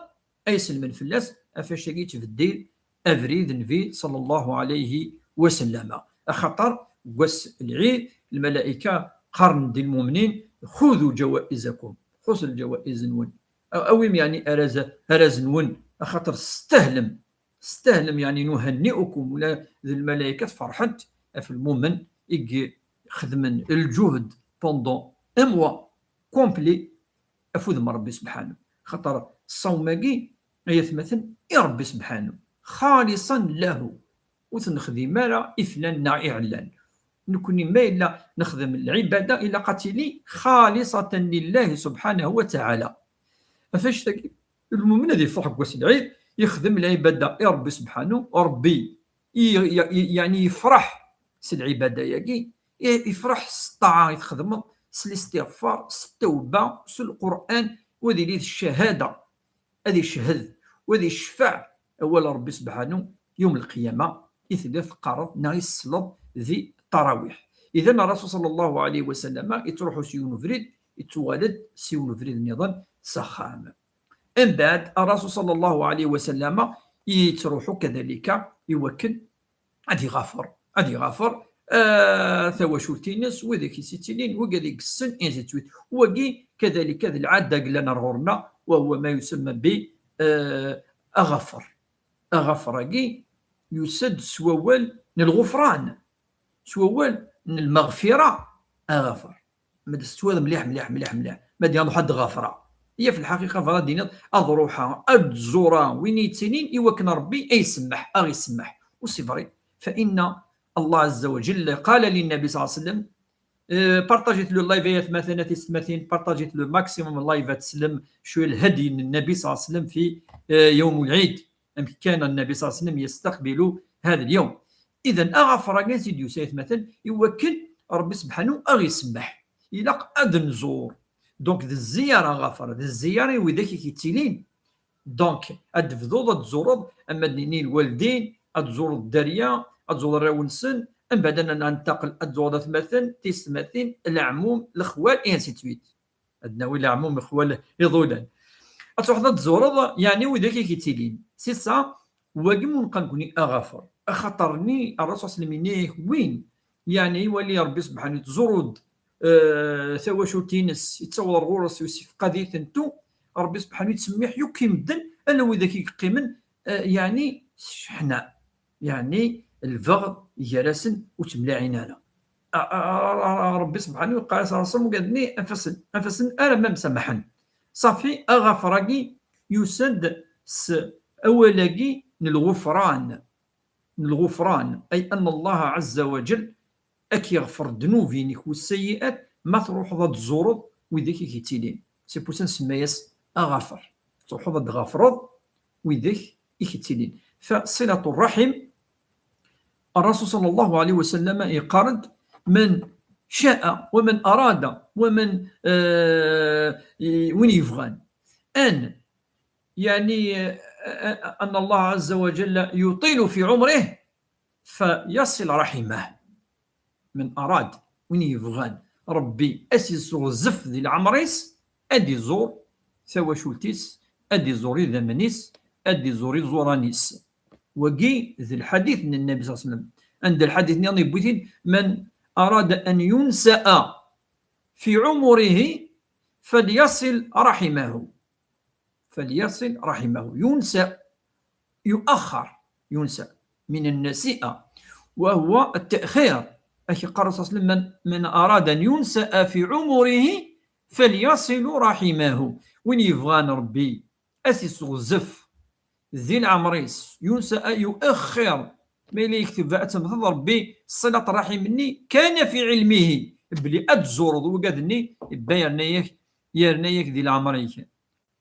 ay sellmen fell-as, ɣef wacu-agi yettbeddil abrid Nnbi ṣalla Llahu ɛalayhi wa sallam. Axaṭer deg wass lɛid, lmalayka qqaren-d i lmumnin: "Xudu ǧawaizakum." Xuz lǧawaiz-nwen. A-, awim, yeɛni, araz-, araz-nwen, axaṭer testahlem. Testahlem, yeɛni, nuhenni'ukum, ula d lmalaykat ferḥent ɣef lmumen i ixedmen lǧuhd pendant un mois complet ɣef wudem n Ṛebbi sebḥanu. Xaṭer ṣṣawm-agi, ay atmaten, i Ṛebbi sebḥanu, xaliṣan lahu. Ur t-nexdim ara i flan neɣ i ɛellan. Nekni ma yella nexdem lɛibada, ilaq ad tili xaliṣatan lillahi subḥanahu wa taɛala. Ɣef wannect-agi, lmumen ad yefreḥ deg wass n lɛid, yexdem lɛibada i Ṛebbi sebḥanu, Ṛebbi i, i, i, yeɛni yefreḥ s lɛibada-agi, i, yefreḥ s ṭṭaɛa i txedmeḍ, s listiɣfar, s ttawba, s Lqur'an, u ad yili d ccahada, ad icehhed, u ad iceffaɛ awal Ṛebbi sebḥanu yawm lqiyama, i telliḍ teqqareḍ neɣ i tseleḍ di ṭṭarawiḥ. Idan, Ṛṛasul ṣalla Llahu ɛalayhi wa sallam yettruḥu s yiwen ubrid, yettuɣal-d s yiwen ubrid nniḍen s axxam. Mbeɛd, Ṛṛasul ṣalla Llahu ɛalayhi wa sallam yettruḥu kadalika i wakken ad iɣafer, ad iɣafer, ah, tawacult-ines, widak i s-ittilin, wigad i yessen, ainsi de suite. Wagi, kadalika, d lɛada i yellan ar ɣur-nneɣ, wa huwa ma yusamma bi, ah, aɣafer. Aɣafer-agi yusa-d s wawal n lɣufran, s wawal n lmeɣfira, aɣafer. Ma d-tettwad mliḥ, mliḥ, mliḥ, mliḥ. Ma d-yaḍ ḥedd ɣafra. Iya, fi lḥaqiqa, bɣa ad d-tiniḍ, ad ruḥeɣ, ad ẓureɣ win yettilin i wakken Ṛebbi ay isemmeḥ, aɣ isemmeḥ. U c'est vrai. فإن الله عز وجل قال للنبي صلى الله عليه وسلم, euh, partagez le live, ay atmaten, a tisetmatin, partagez le maximum live, ad teslem cwi lhedyi n Nnabi صلى الله عليه وسلم في, euh, يوم العيد. Amek kan Nnabi صلى الله عليه وسلم يستقبل هذا اليوم. Idan, aɣafer-agi i d-yusa, ay atmaten, i wakken Ṛebbi sebḥanu aɣ isemmeḥ. Ilaq ad nẓur. Donc, d zziyara aɣafer, d zziyara i widak i k-ittilin. Donc, ad tebduḍ ad tẓureḍ, ama d nini lwaldin, ad tẓureḍ dderya, ad tẓureḍ arraw-nsen, mbeɛd ad nentaqel, ad tẓureḍ atmaten, tisetmatin, leɛmum, lexwal, et ainsi de suite. Ad nawi leɛmum, lexwal iḍulan. Ad truḥeḍ ad tẓureḍ, yeɛni, widak i k-ittilin. C'est ça, wagi mu neqqar nekni aɣafer. Axaṭer-nni, Ṛṛasul ṣalla Llahu ɛalayhi wa sallam yenna-yak win, yeɛni, iwali Ṛebbi sebḥanu, tẓur-d, eh, tawacult-ines, yettaweḍ ar ɣur-s, yessefqad-iten tu, Ṛebbi sebḥanu yettsemmiḥ yakk i medden, ala widak i yeqqimen, eh, yeɛni, s cceḥna. Yeɛni, lbeɣd gar-asen ur ttemlaɛin ara. A, a, a, a, Ṛebbi sebḥanu yeqqar-as ar Ṛṛasul, wigad-nni, anef-asen, anef-asen, alamma msamaḥen. Ṣafi, aɣafer-agi yusa-d s awal-agi n lɣufran. N lɣufran, ay anna Allaha ɛazza wa jall ad k-iɣfer ddnub-inek u sseyyi'at ma truḥeḍ ad tẓureḍ widak i k-ittilin. C'est pour ça nsemma-yas aɣafer. Truḥeḍ ad d-tɣafreḍ widak i k-ittilin. Fa ṣilatu ṛṛaḥim, Ṛṛasul ṣalla Llahu ɛalayhi wa sallam yeqqar-d: "Man ca'a wa man arada wa man, eh, win yebɣan." An, yeɛni, eh, eh, anna Allaha ɛazza wa jalla yutilu fi ɛumrih fa yaṣil raḥimah. Man arad, win yebɣan Ṛebbi ad s-yesseɣzef di leɛmer-is, ad iẓur tawacult-is, ad iẓur idammen-is, ad iẓur iẓuran-is. Wagi d lḥadit n Nnabi ṣalla Llahu ɛalayhi wa sallam. Anda lḥadit nniḍen yewwi-t-id: "Man arada an yunsa'a fi ɛumrihi falyaṣil raḥimahu." فليصل رحمه. ينسى، يؤخر، ينسى من النسيئة، وهو التأخير. أكي قال الرسول صلى الله عليه وسلم: من، من أراد أن ينسى في عمره فليصل رحمه. Win yebɣan Ṛebbi ad t-isseɣzef di leɛmer-is, ينسى, يؤخر, ma yella yekteb ad temmteḍ, Ṛebbi ṣṣilat ṛṛaḥim-nni كان في علمه belli ad tzureḍ wigad-nni, yebba yerna-yak, yerna-yak di leɛmer-ik.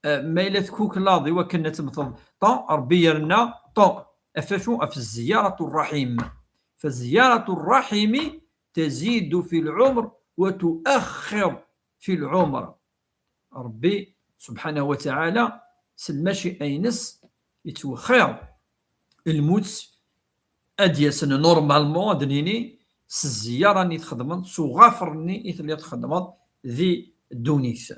Eh, ma yella tkuklaḍ i wakken ad temmteḍ, ṭa, Ṛebbi yerna, ṭa, ɣef acu? Ɣef زيارة الرحم. فزيارة الرحم تزيد في العمر وتؤخر في العمر. Ṛebbi subḥanahu wa taɛala s lmaci'a-ines yettwexxir lmut ad d-yasen normalement, ad d-nini, s zziyaṛa-nni txedmeḍ, s uɣafṛ-nni i telliḍ txeddmeḍ di ddunit.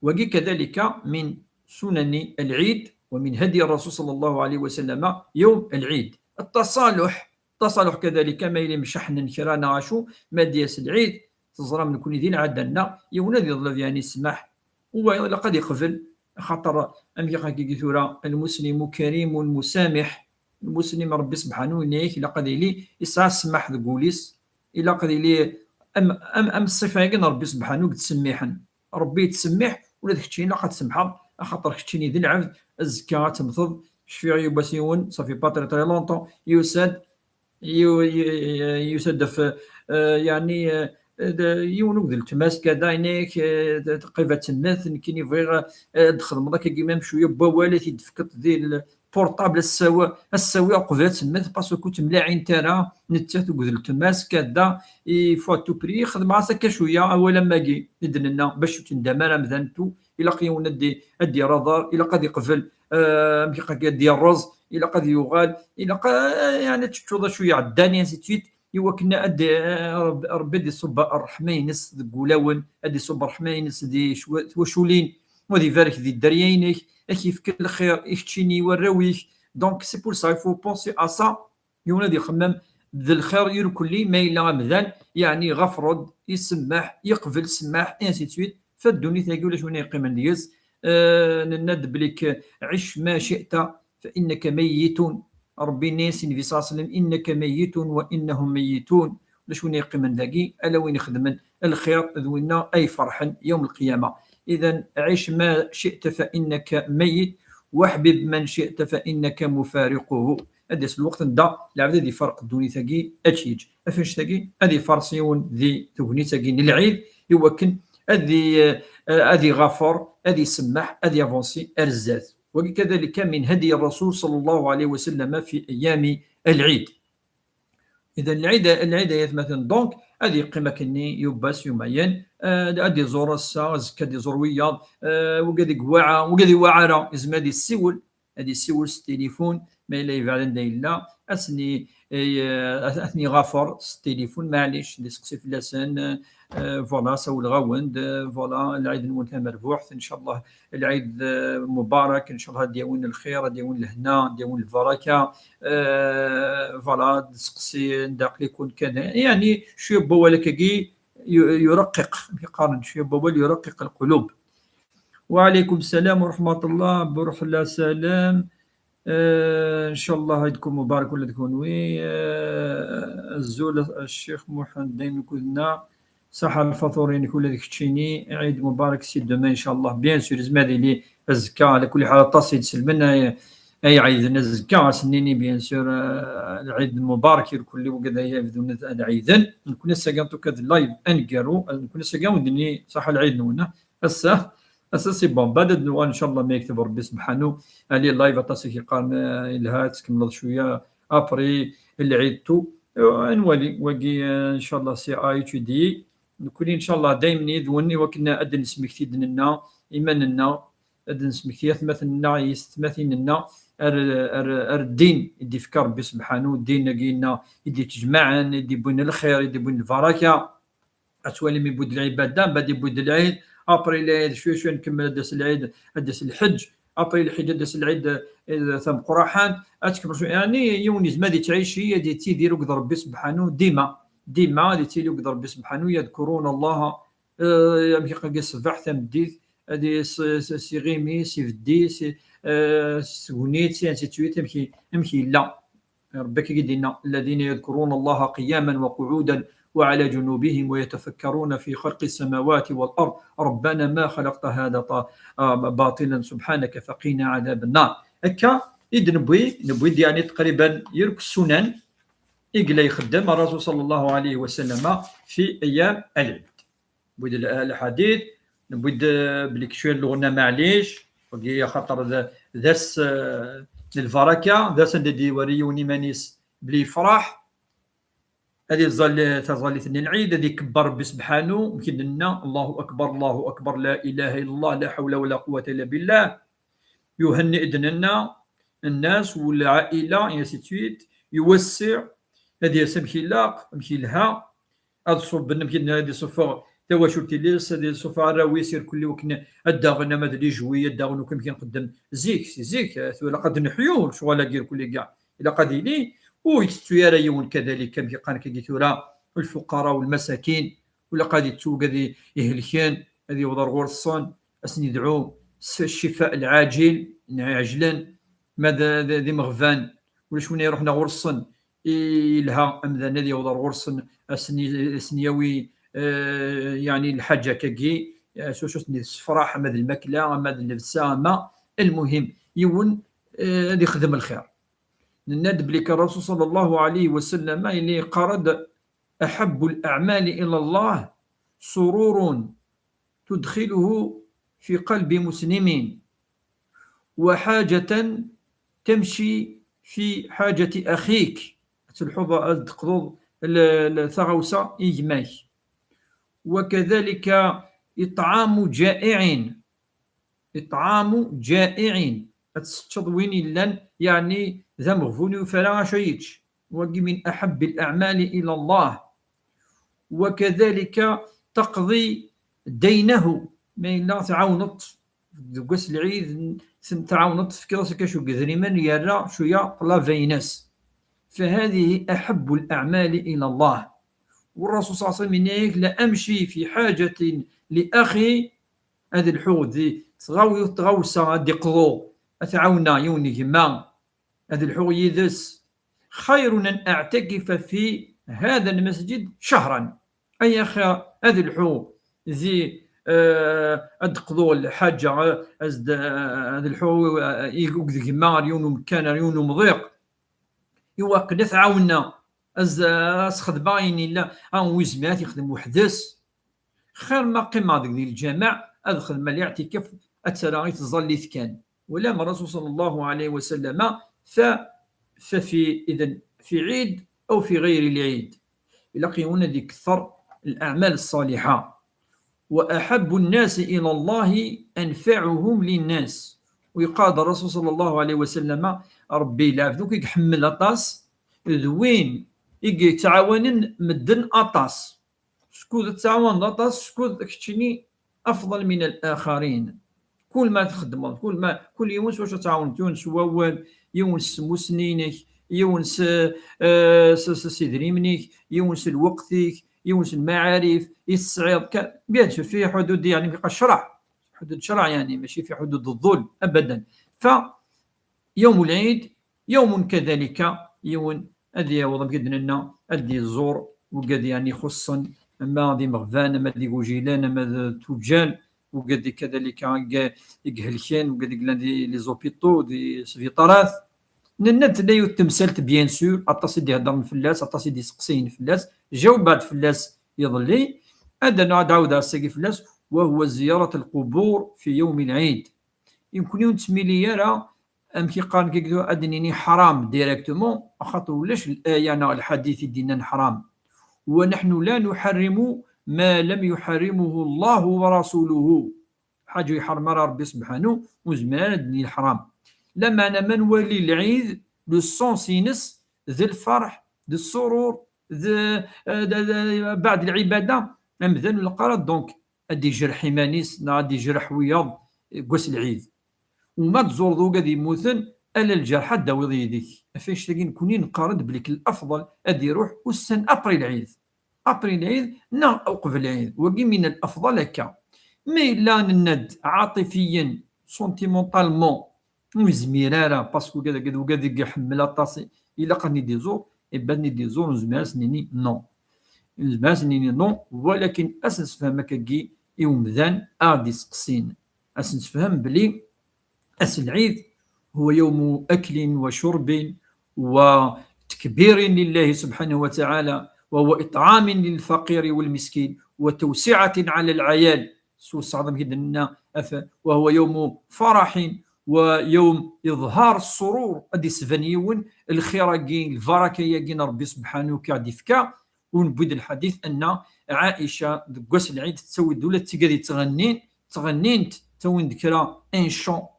Wagi كذلك من سنن العيد ومن هدي الرسول صلى الله عليه وسلم يوم العيد. التصالح، التصالح كذلك, ma yella mceḥnen kra neɣ acu, ma d-yas lɛid, teẓram nekni di lɛada-nneɣ, yiwen ad yeḍleb yeɛni ssmaḥ, u wayeḍ ilaq ad yeqbel, axaṭer amek i ɣagi tura, المسلم كريم مسامح. Lmuslim, Ṛebbi subḥanu yenna-yak ilaq ad yili yesɛa ssmaḥ deg wul-is, ilaq ad yili am, am, am ṣṣifa-agi n Ṛebbi subḥanu i yettsemmiḥen. Ṛebbi yettsemmiḥ, ula d keččini ilaq ad tsemḥeḍ, axaṭer keččini d lɛebd, azekka ad temmteḍ. Cfiɣ yiwwas yiwen, ça fait pas très, très longtemps, yusa-d, yu-, yu-, yusa-d ɣef, eh, yeɛni, eh, d-, yiwen ugdel tmas kada, yenna-yak, eh, d-, qrib ad temmet, nekkini bɣiɣ, eh, ad d-txedmeḍ akkagi même cwiya n wawal, ad t-id-tefkeḍ di l-, portable, ad s-tawi, ad s-tawi uqbel ad temmet, parce que ur temlaɛint ara nettat akked letma-s, kada, il faut à tout prix, xedmeɣ-as akka cwiya, awal am wagi i d-nenna, bac ur tendam ara amdan, tout, ilaq yiwen ad d-, ad d-yerr aḍar, ilaq ad yeqbel, eh, amek i qqaren, ad d-yerreẓ, ilaq ad yuɣal, ilaq, eh, yeɛni ad teččuḍ acu iɛeddan, et ainsi de suite. I wakken ad, eh, Ṛebbi, Ṛebbi ad iṣubb ṛṛeḥma-ines deg wulawen, ad iṣubb ṛṛeḥma-ines di cwa-, twaculin, u ad ibarek di dderya-inek, ad k-yefk lxir i keččini i warraw-ik. Donc, c'est pour ça, il faut penser à ça. Yiwen ad ixemmem d lxir irkelli, ma yella amdan, yeɛni iɣafṛ-d, isemmeḥ, yeqbel ssmaḥ, et ainsi de suite. Fa ddunit-agi ulac win yeqqimen deg-s. Eh, nenna-d belli عش ما شئت فإنك ميت. Ṛebbi yenna-yas i Nnbi صلى الله عليه وسلم: إنك ميت وإنهم ميتون. Ulac win yeqqimen dagi, ala win ixedmen lxir, d winna ay ferḥen yawm lqiyama. إذن عش ما شئت فإنك ميت، وأحبب من شئت فإنك مفارقه. Ad d-yas lweqt anda lɛebd ad ifarq ddunit-agi, ad tt-yeǧǧ. Af annect-agi, ad ifaṛes yiwen di tegnit-agi n lɛid, i wakken ad i-, ad iɣafar, ad isemmeḥ, ad yavansi ar zdat. Wagi كذلك من هدي الرسول صلى الله عليه وسلم في أيام العيد. إذن lɛid, lɛid ay atmaten, donc, ad yeqqim akkenni yiwwas, yumayen, eh, ad iẓur ass-a, azekka ad iẓur wiyaḍ, eh, wigad i iwaɛa, wigad i iwaɛa ara, yezmer ad yessiwel, ad yessiwel s tilifun, ma yella yebɛed anda yella, ad sen-, eh, ad ten-iɣafar s tilifun, maɛlic, ad iseqsi fell-asen, eh, voilà, sawleɣ-awen-d, eh, voilà, lɛid-nwen tamerbuḥt, ncallah lɛid, eh, mubarak, ncallah ad d-yawin lxir, ad d-yawin lehna, ad d-yawin lbaraka, eh, voilà, ad d-seqsi anda aql-iken kan, yeɛni cwiya n wawal akkagi yu-, yurqiq, amek i qqaren, cwiya n wawal yurqiq lqulub. وعليكم السلام ورحمة الله, برحلة سلام. Eh, ncallah ɛid-nwen mubarak ula d kunwi. Eh, azul a Ccix Muḥend, dayem akked-nneɣ. Ṣaḥa lfaṭur-inek ula d keččini. Ɛid mubarak si demain, ncallah. Bien sûr, yezmer ad yili azekka, ɛla kulli ḥal aṭas i d-iselmen ay, ay iɛiden azekka, ad sen-nini, bien sûr, eh, lɛid mubarak irkelli wigad ay ibedden ad ɛiden. Nekni ass-agi, en tout cas, d live aneggaru. Nekni ass-agi, ad wen-d-nini ṣaḥa lɛid-nwen. Ass-a, ass-a c'est bon. Baɛd ad nuɣal, ncallah, ma yekteb Rebbi subḥanu. Ali live aṭas i k-yeqqaren, eh, yelha, ad tkemmleḍ cwiya. Après, lɛid tout. Eh, ad nwali. Wagi, eh, ncallah, c'est à étudier. Nekni, ncallah, dayem yid-wen i wakken ad d-nesmekti d-nenna, iman-nneɣ, ad d-nesmekti atmaten-nneɣ, yessetmatin-nneɣ, ar, ar, ar ddin i d-ifka Rebbi subḥanu, ddin-agi-nneɣ i d-ittejmaɛen, i d-iwwin lxir, i d-iwwin lbaraka. Ad twalim, iwwi-d lɛibada, mbaɛd iwwi-d lɛid, après lɛid, cwiya, cwiya, nkemmel, ad d-tas lɛid, ad d-tas lḥeǧ, après lḥeǧ, ad d-tas lɛid, eh, tameqqraḥant, ad tkemmel cwiya. Yeɛni, yiwen yezmer ad yettɛici, ad yettidir akked Rebbi subḥanu, dima, dima ad yettili akked Rebbi subḥanu, yadkurun Allah, eh, amek i qqaren, ṣṣbeḥ, tameddit, ad s- s- s iɣimi, s ibeddi, s, eh, s tegnit, et ainsi de suite, amek i- amek yella. Rebbi akka i d-yenna: الذين يذكرون الله قياما وقعودا وعلى جنوبهم ويتفكرون في خلق السماوات والأرض ربنا ما خلقت هذا ط- آه، باطلا سبحانك فقنا عذاب النار. Akka i d-newwi, newwi-d yeɛni taqriban yirk ssunan i yella ixeddem Rasul sallallahu alayhi wa sallam fi ayyam al-Eid. Newwi-d l- lḥadit, newwi-d, eh, belli kečč n lɣenna, maɛlic, wagi axaṭer d, d ass, eh, n lbaraka, d ass anda d-iwari yiwen iman-is belli yefṛeḥ, ad iẓẓal taẓallit n lɛid, ad ikebber Rebbi sebḥanu, amek i d-nenna: الله أكبر، الله أكبر، لا إله إلا الله، لا حول ولا قوة إلا بالله. يهنئ d-nenna الناس والعائلة، et ainsi de suite. يوسع، ad yas amek ilaq, amek yelha, ad ṣubben, amek i d-nenna, ad isuffeɣ tawacult-ines, ad isuffeɣ arraw-is irkelli wakken ad d-aɣen ama d les jouets, ad d-aɣen akk amek i nxeddem zik, si zik, eh, tura ilaq ad neḥyu lecɣal-agi irkelli kkaɛ. Ilaq ad yili ur yettettu ara yiwen kadalik, amek i qqaren kagi tura, lfuqara u lmasakin, ur ilaq ad yettu wigad i- ihelken, ad yewweḍ ar ɣur-sen, ad sen-yedɛu s ccifa lɛaǧil, neɣ iɛejlen, ma d, d, d imeɣban, ulac win iruḥen ɣur-sen, i- yelha amdan ad yewweḍ ar ɣur-sen, ad sen-, ad sen-yawi, eh, yeɛni lḥaǧa kagi, eh, s wacu ad sen-yessefraḥ, ama d lmakla, ama d llebsa, ama, المهم, yiwen, eh, ad ixdem lxir. Nenna-d belli kan Rasul sallallahu alayhi wa sallam yella yeqqar-d: أحب الأعمال إلى الله سرور تدخله في قلب مسلم، وحاجة تمشي في حاجة أخيك. Ad telḥuḍ, ad d-teqḍuḍ l-, l-, taɣawsa i gma-k. وكذلك إطعام جائع. إطعام جائع. Ad tesseččeḍ win yellan, yeɛni, d ameɣbun, ur yufi ara acu ad yečč. Wagi من أحب الأعمال إلى الله. وكذلك تقضي دينه. Ma yella tɛawneḍ deg wass n lɛid, n-, tɛawneḍ, tefkiḍ-as akka cwiya n yedrimen, yerra cwiya ṭṭlaba-ines. فهذه أحب الأعمال إلى الله. والرسول صلى الله عليه وسلم yenna-yak: لأمشي في حاجة لأخي, ad lḥuɣ di tɣaw-, tɣawsa, ad d-iqḍu, ad t-ɛawneɣ yiwen n gma, ad lḥuɣ yid-s, خير أن أعتكف في هذا المسجد شهرا. Ay axir ad lḥuɣ di, eh, ad d-qḍuɣ lḥaǧa, eh, ad, ad lḥuɣ, eh, akked gma ar yiwen umekkan, ar yiwen umḍiq, i wakken ad t-ɛawneɣ, ad, ad s-xedmeɣ ayen yella, a, ur yezmir ad t-yexdem weḥd-s. Xir ma qqimeɣ deg, di lǧameɛ, ad xedmeɣ liɛtikaf, ad ttreɣ i tẓallit kan. Wala ma Rasul sallallahu alayhi wa sallam, fa, fa fi, إذن في عيد أو في غير العيد. Ilaq yiwen ad ikether الأعمال الصالحة. وأحب الناس إلى الله أنفعهم للناس. U yeqqar-d Rasul sallallahu alayhi wa sallam, Rebbi lɛebd akk i iḥemmel aṭas, d win i yettɛawanen medden aṭas. Skud tettɛawaneḍ aṭas, skud keččini أفضل من الآخرين. Kul ma txeddmeḍ, kul ma, kul yiwen s wacu ad tɛawneḍ, yiwen s wawal, yiwen s tmussni-inek, yiwen s, eh, s, s, s idrimen-ik, yiwen s lweqt-ik, yiwen s lmaɛarif i tesɛiḍ. Ka-, bien sûr, في حدود, يعني, في الشرع, حدود الشرع, يعني, ماشي في حدود الظلم أبدا. ف يوم العيد يوم كذلك, yiwen ad yaweḍ, amek i d-nenna, ad d-iẓur wigad, yeɛni, ixuṣṣen, ama d imeɣban, ama d igujilen, ama d tuǧǧal, wigad kadalika i, i ihelken, wigad i yellan di les hôpitaux, di sbiṭarat. Nenna-d tella yiwet temsalt, bien sûr, aṭas i d-iheddren fell-as, aṭas i d-iseqsayen fell-as, jawbeɣ-d fell-as iḍelli, ad d-, ad d-ɛawdeɣ ass-agi fell-as, وهو زيارة القبور في يوم العيد. Nekkni ur nettmili ara, amek i qqaren, ad d-nini ḥram directement, axaṭer ulac laya neɣ lḥadit i d-yennan ḥram. ونحن لا نحرم ما لم يحرمه الله ورسوله. Ḥaǧa ur iḥrem ara Rebbi sebḥanu, ur nezmir ara ad d-nini ḥram. Lameɛna ma nwali lɛid, le sens-ines d lferḥ, d ssurur, d, d, d, بعد العبادة, amdan ur ilaq ara, donc, ad d-ijreḥ iman-is neɣ ad d-ijreḥ wiyaḍ deg wass n lɛid. U ma tẓureḍ wigad yemmuten, ala lǧerḥ ad d-tawiḍ yid-k. Ɣef annect-agi nekkni neqqar-d belli l'afḍal ad iruḥ ussan après lɛid. Après lɛid neɣ uqbel lɛid. Wagi من الأفضل akka. Ma yella nenna-d ɛaṭifiyen, sentimentalement, ur yezmir ara, parce que ugad, ugad, ugad i iḥemmel aṭas, ilaq ad ten-id-iẓur, eh ben, ad ten-id-iẓur, ur nezmir ad sen-nini non. Ur nezmir ad sen-nini non, walakin ad sen-nessefhem akkagi i umdan ad aɣ-d-iseqsin. Ad sen-nessefhem belli ass n lɛid هو يوم أكل وشرب وتكبير لله سبحانه وتعالى، وهو إطعام للفقير والمسكين، وتوسعة على العيال. Sewseɛ-d, amek i d-nenna, af-, وهو يوم فرح ويوم إظهار السرور. Ad d-isban yiwen lxir-agi, lbaraka-agi n Ṛebbi subḥanahu wa taɛala, d ifka. Ur newwi-d lḥadit anna Ɛaica deg wass n lɛid tettawi-d ula d tigad yettɣennin, ttɣennint, ttawin-d kra, un chant,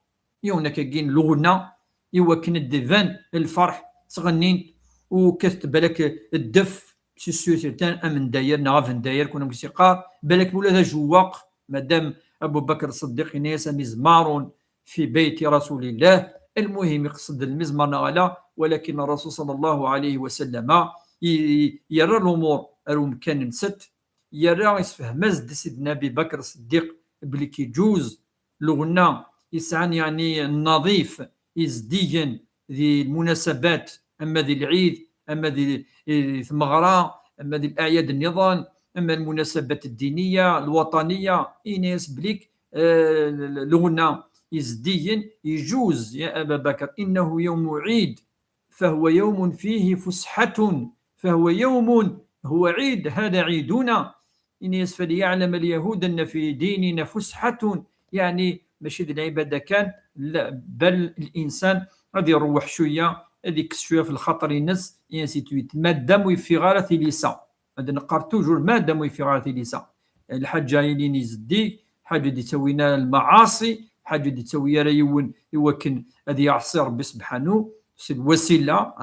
yiwen akkagi n lɣenna, i wakken ad d-iban lferḥ, ttɣennint, u kkatent balak ddef, si ssutur kan amendayer neɣ abendayer, kunwi s-iqqar, balak ula d ajewwaq, madam Abu Bakr Ṣeddiq yenna-yas: "أمزمار في بيت رسول الله". المهم، iqsed lmizmar neɣ ala, walakin Ṛṛasul ṣalla Llahu ɛalayhi wa sallam i, i, yerra lumur ar umkan-nsent, yerra, isefhem-as-d Sidna Abi Bakr Ṣeddiq belli iǧuz lɣenna yesɛan, yeɛni, nnaḍif, izeddigen di lmunasabat, ama di lɛid, ama di, di tmeɣra, ama di leɛyad nniḍen, ama lmunasabat ddiniya, lwaṭaniya, ini-as belli, eh, lɣenna izeddigen iǧuz, ya Aba Bakr, إنه يوم عيد، فهو يوم فيه فسحة، فهو يوم، هو عيد، هذا عيدنا. Ini-as: "فليعلم اليهود أن في ديننا فسحة". Yeɛni, mačči d lɛibada kan, la, bal linsan ad iruḥ cwiya, ad ikkes cwiya f lxaṭer-ines, et ainsi de suite. Madam ur yeffiɣ ara tilisa. Ad neqqar toujours madam ur yeffiɣ ara tilisa. Lḥaǧa ilin izeddig, lḥaǧa ur d-ittawi ara lmaɛaṣi, lḥaǧa ur d-ittawi ara yiwen i wakken ad yeɛṣi Ṛebbi subḥanu, c'est le wasila,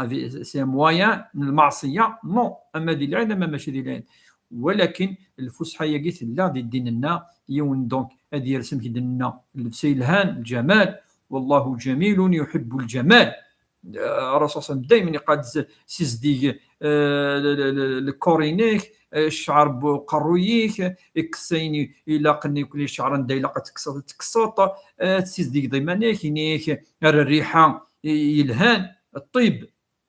c'est un moyen n lmeɛṣiya, non, ama di lɛid, ama mačči di lɛid. Walakin lfusḥa-yagi tella di ddin-nneɣ, yiwen, donc, ad yers, amek i d-nenna, llebsa yelhan, lǧamal, والله جميل يحب الجمال. Ṛṛasul ṣalla Llahu ɛalayhi wa sallam daymen iqqar-d: "Sizdig, eh, le, le, le, le corps-inek, eh, ccɛer n uqerruy-ik, kkes ayen i ilaqen, akk ccɛer anda ilaq ad tekkseḍ, ad tekkseḍ, eh, ad tessizdigeḍ iman-ik, ini-ak, err rriḥa i, yelhan, ṭṭib."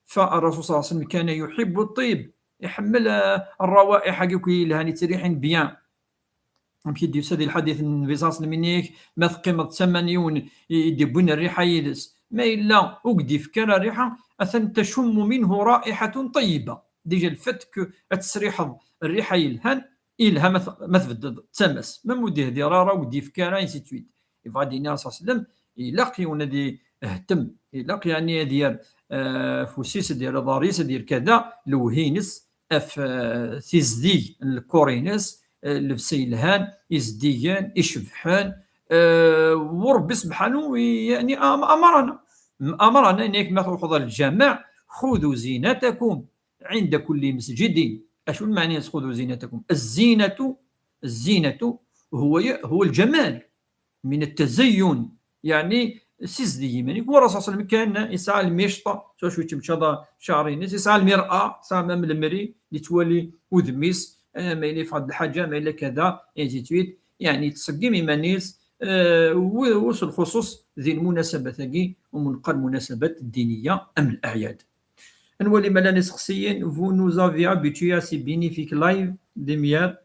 Fa Ṛṛasul ṣalla Llahu ɛalayhi wa sallam كان يحب الطيب, iḥemmel, eh, ṛṛawaiḥ-agi akk yelhan, yettriḥin bien. Amek i d-yusa di lḥadit n Nnbi ṣalla Llahu ɛalayhi wa sallam, ini-ak, ma teqqimeḍ d tama n yiwen i, i d-iwwin rriḥa yid-s, ma yella ur k-d-ifki ara rriḥa, atan تشم منه رائحة طيبة. Déjà, le fait que ad tesriḥeḍ rriḥa yelhan, yelha ma t-, ma tbeddeḍ d tama-s. Ma ur d-ihdir ara, ur k-d-ifki ara, ainsi de suite. Yebɣa ad d-yini ṣalla Llahu ɛalayhi wa sallam, ilaq yiwen ad ihtem, ilaq, yeɛni, ad yerr, eh, afus-is, ad yerr aḍar-is, ad yerr kada, lewhi-ines, af, eh, tizdeg n lkor-ines, eh, llebsa yelhan, izeddigen, icebḥen, eh, u Ṛebbi subḥanu, yeɛni, am-, amarana. Amarana, ini-ak, ma truḥeḍ ɣer lǧameɛ, خذوا زينتكم عند كل مسجد. Acu lmeɛna-ines خذوا زينتكم؟ الزينة، الزينة هو ي-، هو الجمال. من التزين، yeɛni, sizdig iman-ik. U Ṛṛasul ṣalla Llahu ɛalayhi wa sallam kan yesɛa lmicṭa, s wacu yettemcaḍ cceɛr-ines, yesɛa lmir'a, yesɛa même lemri, yettwali udem-is, eh, ma yella yeffeɣ-d lḥaǧa, ma yella kada, ainsi de suite. Yeɛni, yettṣeggim iman-is, eh, u, u s lxuṣuṣ di lmunasabat-agi, umi neqqar lmunasabat ddiniya am leɛyad. Ad nwali ma llan iseqsiyen. Vous nous avez habitués à ces bénéfiques lives, lumière.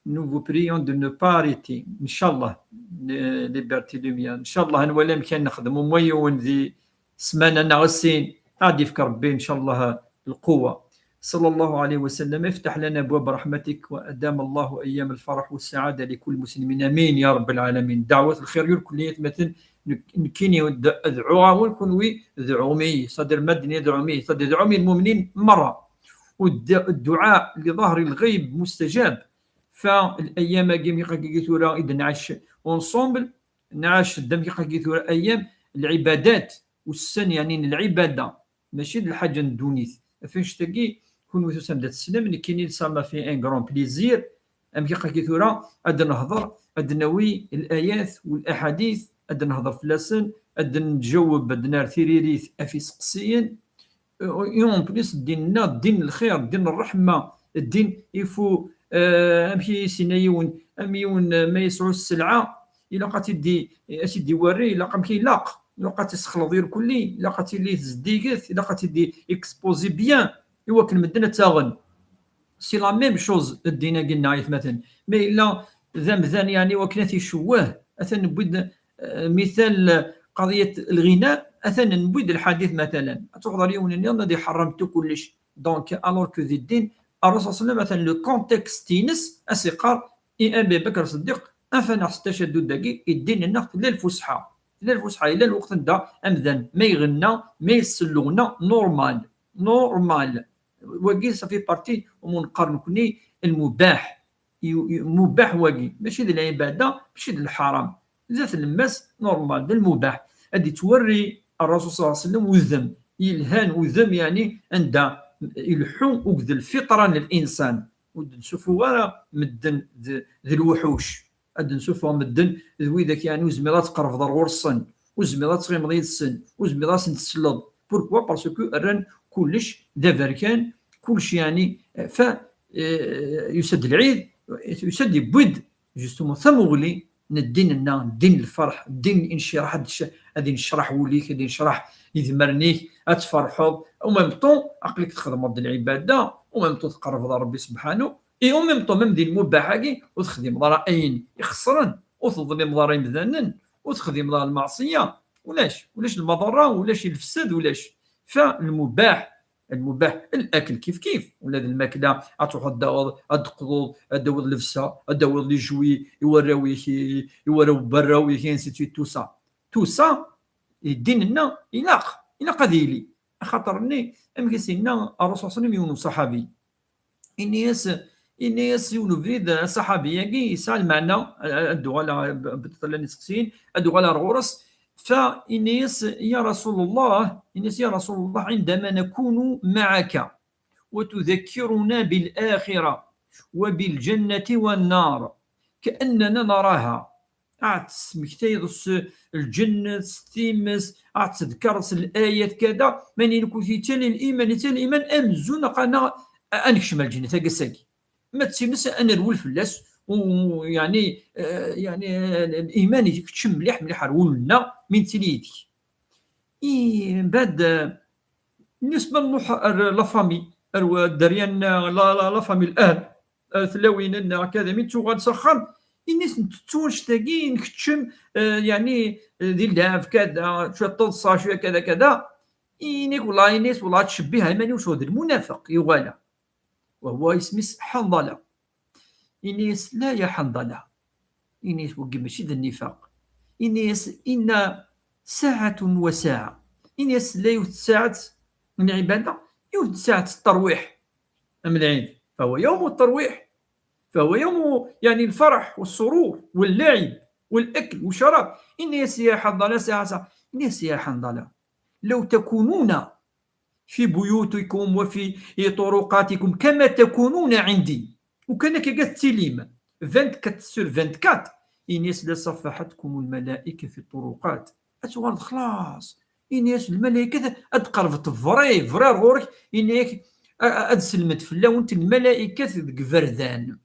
Nous vous prions de ne pas arrêter. Ncallah, eh, Liberté Lumière. Ncallah, ad nwali amek ara nexdem, au moins yiwen di ssmana neɣ sin. Ad d-ifk Ṛebbi, ncallah, lquwa. صلى الله عليه وسلم. افتح لنا أبواب رحمتك، وأدام الله أيام الفرح والسعادة لكل مسلمين. آمين يا رب العالمين. Ddeɛwat n lxir i lkulli atmaten. Nek-, nekkini d-, ad dɛuɣ-awen, kunwi dɛum-iyi, c'est-à-dire madden ad dɛum-iyi, c'est-à-dire dɛum-iyi lmumnin merra. U d-, dduɛa li ḍahri lɣayb mustajab. Fa l-ayyam-agi, amek akka tura i d-nɛac ensemble, nɛac-d, amek akka tura, ayyam lɛibadat, ussan, yeɛni, n lɛibada, mačči d lḥaǧa n ddunit. Ɣef annect-agi, kunwi tusam-d ad teslem, nekkini ça m'a fait un grand plaisir. Amek akka tura, ad nehḍer, ad nawi layat u laḥadit, ad nehḍer fell-asen, ad nǧaweb, ad nerr tiririt ɣef iseqsiyen. Et en plus, ddin-nneɣ, ddin n lxir, ddin n ṛṛeḥma, ddin ifu, eh, amek i s-yenna yiwen, Am yiwen ma yesɛu sselɛa, ilaq ad tt-id-, ad tt-id-iwerri, ilaq amek ilaq, ilaq ad tt-issexleḍ irkelli, ilaq ad tili tezdiget, ilaq ad tt-id-exposer bien, i wakken medden ad tt-aɣen. C'est la même chose ddin-agi-nneɣ, aytmaten. Ma yella d amdan, yeɛni, wakken ad t-icewweh, atan newwi-d, eh, mital, qadiyat lɣina, atan newwi-d lḥadit, matalan. Ad truḥeḍ ɣer yiwen nniḍen ad iḥeṛṛem tout kullec. Donc, alors que di ddin, Ṛṛasul ṣalla Llahu ɛalayhi wa sallam, atan le contexte-ines, as-iqqar, i Abi Bakr Ṣeddiq, anef-aneɣ s tacadut-agi, i ddin-nneɣ tella lfusḥa. Tella lfusḥa, yella lweqt anda amdan ma iɣenna, ma yesselluɣna, normal. Normal. Wagi, ça fait partie, umi neqqar nekni, lmubaḥ. Yu-, yu-, mubaḥ wagi. Mačči d lɛibada, mačči d lḥaram. D at lemmas, normal, d lmubaḥ. Ad ittwerri Ṛṛasul ṣalla Llahu ɛalayhi wa sallam udem yelhan, udem, yeɛni, anda ileḥḥu akked lfitra n linsan. Ur d-nessufuɣ ara medden d, d lewḥuc. Ad d-nessufuɣ medden d widak, yeɛni, ur zmireḍ ad tqerrbeḍ ar ɣur-sen, ur zmireḍ ad tɣimeḍ yid-sen, ur zmireḍ ad sen-tesleḍ. Pourquoi? Parce que rran kullec d aberkan, kullec, yeɛni, fa, eh, yusa-d lɛid, yusa-d, yewwi-d, justement, tamuɣli n ddin-nneɣ, ddin n lferḥ, ddin n inciraḥ, ad, ad incraḥ wul-ik, ad incraḥ idmaren-ik, ad tferḥeḍ. Au même temps, aql-ik txedmeḍ-d lɛibada, au même temps tqerrbeḍ ɣer Ṛebbi subḥanu, et au même temps, même di lmubaḥ-agi, ur texdimeḍ ara ayen ixeṣren, ur teḍlimeḍ ara imdanen, ur texdimeḍ ara lmeɛṣiyya, ulac, ulac lmaḍerra, ulac lefsad, ulac. Fa lmubaḥ, lmubaḥ, lakl kif kif, ula d lmakla, ad truḥeḍ ad d-taweḍ, ad d-teqḍuḍ, ad d-tawiḍ llebsa, ad d-tawiḍ les jouets i warraw-ik, i, i warraw n warraw-ik, et ainsi de suite, tout ça. Tout ça, i ddin-nneɣ, ilaq, ilaq ad yili. Axaṭer-nni, amek i s-yenna Ṛṛasul ṣalla Llahu ɛalayhi wa sallam, yiwen n ṣaḥabi. Ini-as, ini-as yiwen ubrid, aṣaḥabi-agi yesɛa lmeɛna, ad d-uɣaleɣ, beṭṭel iseqsiyen, ad d-uɣaleɣ ɣur-s. Fa ini-as, يا رسول الله، ini-as, يا رسول الله، عندما نكون معك وتذكرنا بالآخرة وبالجنة والنار كأننا نراها. Ad tesmektayeḍ s lǧennet, s times, ad tedkareḍ s layat kada, ma nekk ur yettali liman, yettali liman amzun aql-aɣ ad nekcem lǧennet, agi ass-agi. Ma d times ad nerwel fell-as, u, u, yeɛni, eh, yeɛni, eh, liman ikeččem mliḥ, mliḥ ar wul-nneɣ, mi nettili yid-k. I mbeɛd, eh, nisma nruḥ ar la famille, ar wa-, dderya n la, la, la famille, l'ahl, ar tlawin-nneɣ, kada, mi nettuɣal s axxam, ini-as ntettu annect-agi, nkeččem, eh, yeɛni, eh, di lleɛb, kada, cwiṭ taḍsa, cwiṭ kada, kada. Ini-ak, wellah, ini-as, wellah, ttcebbiheɣ iman-iw s d lmunafeq, yuɣal. Wa huwa isem-is Ḥanḍala. Ini-as, لا يا حنظلة. Ini-as, wagi mačči d nnifaq. Ini-as, إن ساعة وساعة. Ini-as, tella yiwet tsaɛet n lɛibada, yiwet tsaɛet n ttṛewwiḥ. Am lɛid. فهو يوم الترويح. فهو يوم، يعني، الفرح والسرور واللعب والأكل والشراب. Ini-as, يا حنظلة، ساعة، ساعة. Ini-as, يا حنظلة، لو تكونون في بيوتكم وفي طرقاتكم كما تكونون عندي. Ukan akka tettilim vingt-quatre sur vingt-quatre, ini-as, لصافحتكم الملائكة في الطرقات. Ad tuɣaleḍ xlaṣ. Ini-as, lmalaykat ad d-qerrbeḍ vrai, vrai ar ɣur-k, ini-ak, a-, a-, ad sellment fell-awent lmalaykat deg iberdan.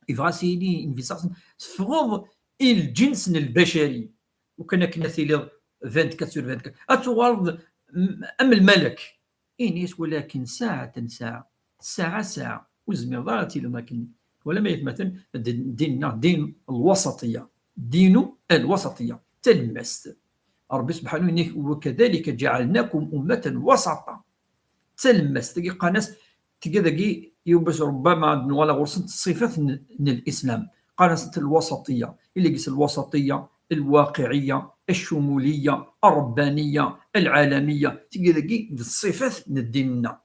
Yebɣa s yini, Nnbi ṣalla Llahu ɛalayhi wa sallam, teffɣeḍ i lǧens n lbacari. Ukan akken ad tiliḍ vingt-quatre sur vingt-quatre, ad tuɣaleḍ m-, am lmalak. Ini-as, ولكن ساعة ساعة، ساعة ساعة. Ur tezmireḍ ara ad tiliḍ akken. Twalam, ay atmaten, ddin-nneɣ, ddin lwasaṭiya. Ddinu lwasaṭiya. Talemmast. Ṛebbi subḥanahu yenna-k, وكذلك جعلناكم أمة وسطا. D talemmast. Tagi qqaren-as, tga dagi, yiwwas rubbama ad nuɣal ɣur-sent ṣṣifat n, n lislam. Qqaren-asent lwasaṭiya. Illa gis lwasaṭiya lwaqiɛiya, lcumuliya, lṛebbaniya, lɛalamiya. Tga dagi d ṣṣifat n ddin-nneɣ.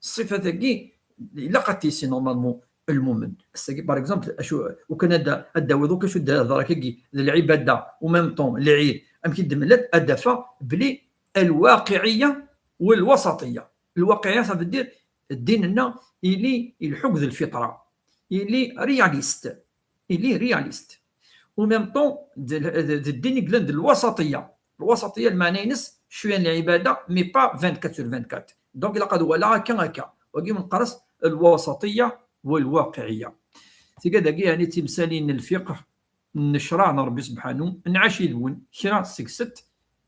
Ṣṣifat-agi ilaq ad t-yessin normalement lmumen. Ass-agi, par exemple, acu, ukan ad, ad d-tawiḍ akk acu d-hedreɣ-agi, d lɛibada, en même temps, lɛid, amek i d-temlal, ad d-afeɣ belli lwaqiɛiya u lwasaṭiya. Lwaqiɛiya, ça veut dire, ddin-nneɣ, ili ileḥḥu d lfitra, ili réaliste, ili réaliste. En même temps, d, d, d ddin i yellan d lwasaṭiya. Lwasaṭiya, lmeɛna-ines, cwiya n lɛibada, mais pas vingt-quatre sur vingt-quatre. Donc, ilaq ad walaɣ akka, akka. Wagi neqqar-as lwasaṭiya u lwaqiɛiya. Tigad-agi, yeɛni, d timsalin n lfiqh, n ccṛeɛ n Ṛebbi subḥanu, nɛac yid-wen kra seg-sent,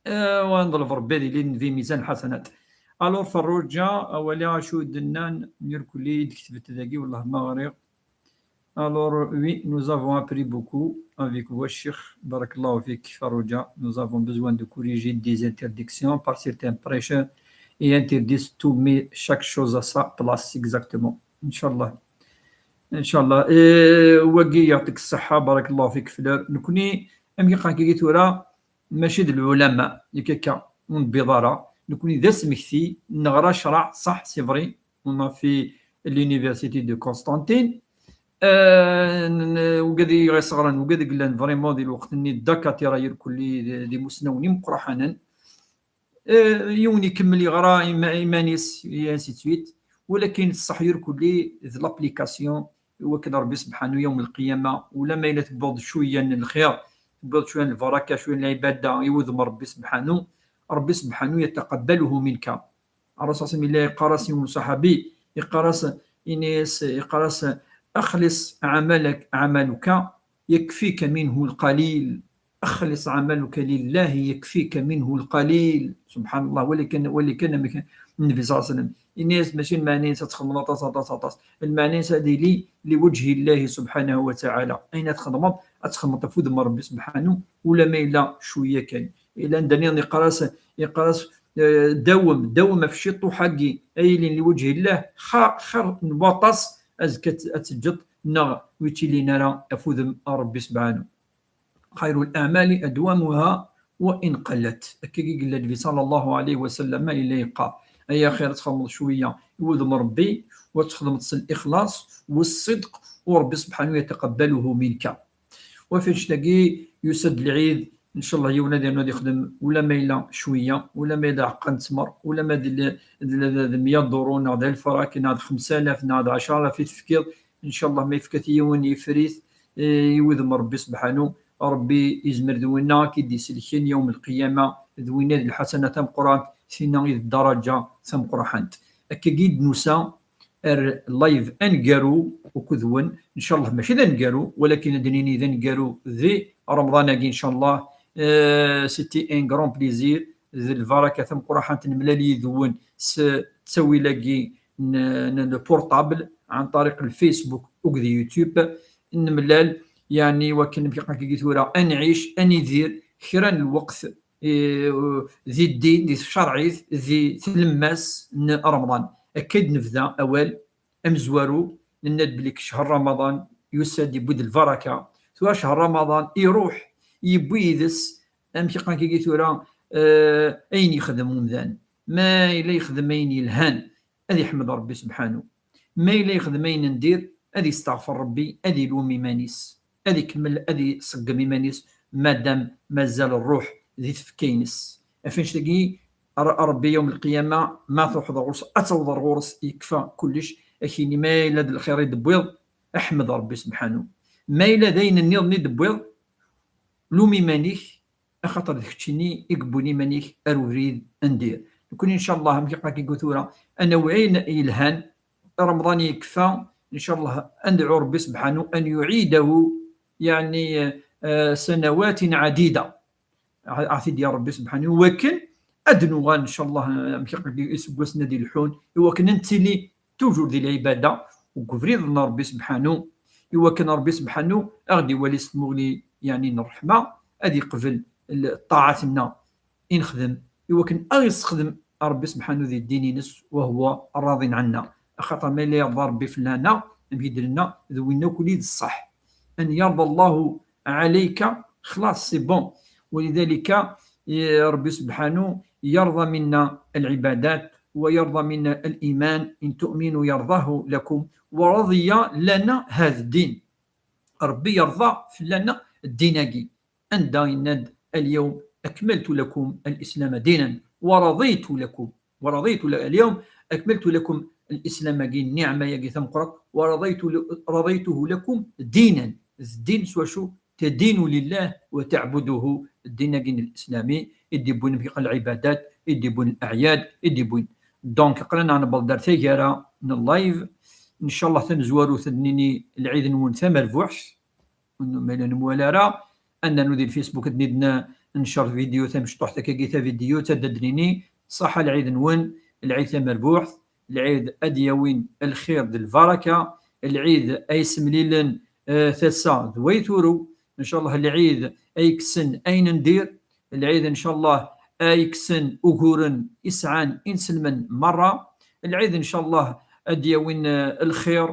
eh, wa neḍleb Ṛebbi ad ilin di mizan ḥasanat. Alors, Ferruǧa, awali acu d-nnan, irkelli i d-ketbet dagi, wellah ma ɣriɣ. Alors, oui, nous avons appris beaucoup avec vous, Cheikh. Barakallahu fik, Ferruǧa. Nous avons besoin de corriger des interdictions par certains prêcheurs et interdisent tout, mais chaque chose à sa place, exactement. Inchallah. Inchallah. Eh, wagi, yeɛṭik ṣṣeḥḥa, barakallahu fik, Fleur. Nekni, amek i qqaren kagi tura, mačči d lɛulama, yak akka, ur nbiḍ ara. Nekni d asmekti, neɣra ccṛeɛ, ṣaḥ, c'est vrai, on a fait l'université de Constantine. Eh, n-, n-, wigad i ɣ-iseɣren, wigad i yellan vraiment di lweqt-nni d dakatira irkelli d, d imusnawen imeqqraḥanen. Eh, yiwen ikemmel yeɣra ima-, iman-is, et ainsi de suite. Walakin ṣṣeḥ irkelli d l'application, iwakken Ṛebbi subḥanu yawm lqiyama, ulamma yella tewwiḍ cwiya n lxir, tewwiḍ cwiya n lbaraka, cwiya n lɛibada i wudem Ṛebbi subḥanu, Ṛebbi subḥanu yataqabbaluhu minka. Ṛṛasul yella yeqqar-as i yiwen uṣaḥabi, yeqqar-as, ini-as, yeqqar-as: "Axlis ɛamalak, ɛamaluka, yakfika minhu lqalil. Axlis ɛamaluka lillahi, yakfika minhu lqalil." Subḥanallah, wali kan, wali kan amek Nnbi ṣalla Llahu ɛalayhi wa sallam. Ini-as mačči lmeɛna-ines ad txedmeḍ aṭas, aṭas, aṭas. Lmeɛna-ines ad yili liwajhi Llahi subḥanahu wa taɛala. Ayen ad txedmeḍ, ad txedmeḍ ɣef wudem n Ṛebbi subḥanu, ulamma yella cwiya kan. Ila anda nniḍen yeqqar-as, yeqqar-as, eh, dawem, dawem ɣef ciṭuḥ-agi, ay ilin liwajhi Llah, xa-, xir n waṭas azekka ad t-, ad teǧǧeḍ, neɣ ur yettilin ara ɣef wudem n Ṛebbi subḥanu. Xayru l-aɛmali adwamuha wa in qallat. Akka i yella Nnbi ṣalla Llahu ɛalayhi wa sallam, yella yeqqar: ay axir ad txedmeḍ cwiya i wudem n Ṛebbi, u ad txedmeḍ s lixlaṣ, u ṣṣidq, u Ṛebbi subḥanu yataqabbaluhu minka. Wa fi annect-agi yusa-d lɛid, ncallah yiwen ad yernu ad yexdem, ulamma yella cwiya, ulamma yella ɛeqqa n ttmer, ulamma d, d, d, d mya duru, neɣ d alef rak, neɣ d xemsa alaf, neɣ d ɛecra alaf i tefkiḍ, ncallah ma yefka-t yiwen yeffer-it, eh, i wudem n Ṛebbi subḥanu, Ṛebbi izmer d winna ad k-id-iselken yawm lqiyama, d winna d lḥasana tameqqrant, tinna i d ddaraǧa tameqqraḥant. Akkagi i d-nusa ar live aneggaru ukud-wen, ncallah mačči d aneggaru, walakin ad d-nini d aneggaru di Remḍan-agi, ncallah. Eh, c'était un grand plaisir, d lbaraka tameqqraḥant nemlal yid-wen s ttawil-agi n, n le portable, ɛan ṭariq lfacebook akked YouTube, nemlal, yeɛni wakken amek i qqaren tura, ad nɛic, ad nidir kra n lweqt, eh, di ddin, di tcerɛit, di tlemmast n Remḍan. Akka i d-nebda awal amezwaru, nenna-d belli ccehṛ Ramaḍan yusa-d, yewwi-d lbaraka. Tura ccehṛ Ramaḍan iṛuḥ, yewwi yid-s, amek i qqaren tura, eh, ayen yexdem umdan. Ma yella yexdem ayen yelhan, ad iḥmed Ṛebbi subḥanu. Ma yella yexdem ayen n dir, ad isteɣfer Ṛebbi, ad ilum iman-is, ad ikemmel, ad iṣeggem iman-is, madam mazal ṛṛuḥ di tfekka-ines. Ɣef annect-agi, Ṛ-, Ṛebbi yawm lqiyama, ma truḥeḍ ɣur-s, ad tawḍeḍ ɣur-s, yekfa kullec, ad k-yini ma yella d lxir i d-tewwiḍ, ḥmed Ṛebbi subḥanu. Ma yella d ayen nniḍen i d-tewwiḍ, lum iman-ik, axaṭer d keččini i yewwin iman-ik ar ubrid n dir. Nekni, ncallah, amek i qqaren tura, ad nawi ayen yelhan, Remḍan yekfa, ncallah, ad ndɛu Ṛebbi subḥanu an yuɛidahu, yeɛni, eh, sanawatin ɛadida. A, a t-id-yerr Ṛebbi subḥanu, i wakken ad nuɣal, ncallah, amek i qqaren, iseggasen ad ilḥun, i wakken ad nettili toujours di lɛibada, deg ubrid n Ṛebbi subḥanu, i wakken Ṛebbi subḥanu a ɣ-d-iwali s tmuɣli, yeɛni n ṛṛeḥma, ad iqbel l-, ṭṭaɛat-nneɣ i nexdem, i wakken a ɣ-issexdem Ṛebbi subḥanu di ddin-ines, wa huwa raḍin ɛanna. Axaṭer ma yella yerḍa Ṛebbi fell-aneɣ, amek i d-nenna, d win akk i d ṣṣeḥ. An yerḍa Llahu ɛalayka, xlaṣ, c'est bon. Walidalika, eh, Ṛebbi subḥanu yerḍa minna lɛibadat, wa yerḍa minna liman, in tu'minu yerḍahu lakum, wa radiya lana hada ddin. Ṛebbi yerḍa fell-aneɣ ddin-agi. Anda yenna-d: "Al-yawma akmaltu lakum al-islama dinan, wa raditu lakum, wa raditu la-, al-yawma akmaltu lakum al-islam-agi, nniɛma-agi tameqqrant, wa raditu la-, radituhu lakum dinan." D ddin s wacu? Tadinu lillah wa taɛbuduhu, ddin-agi n lislami, i d-iwwin lɛibadat, i d-iwwin laɛyad, i d-iwwin. Donc, aql-aneɣ newweḍ-d ar taggara n live. Ncallah tamezwarut ad d-nini lɛid-nwen tamerbuḥt. Ma yella ur nwala ara, ad nernu di lfacebook ad d-nini, ncer vidéo tamecṭuḥt akkagi, tavidéo ad d-nini ṣaḥa lɛid-nwen, lɛid tamerbuḥt, lɛid ad d-yawin lxir d lbaraka, lɛid ay semlilen, eh, tasa d way turew. Ncallah lɛid ay kksen ayen n dir, lɛid ncallah ay kksen uguren i sɛan inselmen merra, lɛid ncallah ad d-yawin, eh, lxir,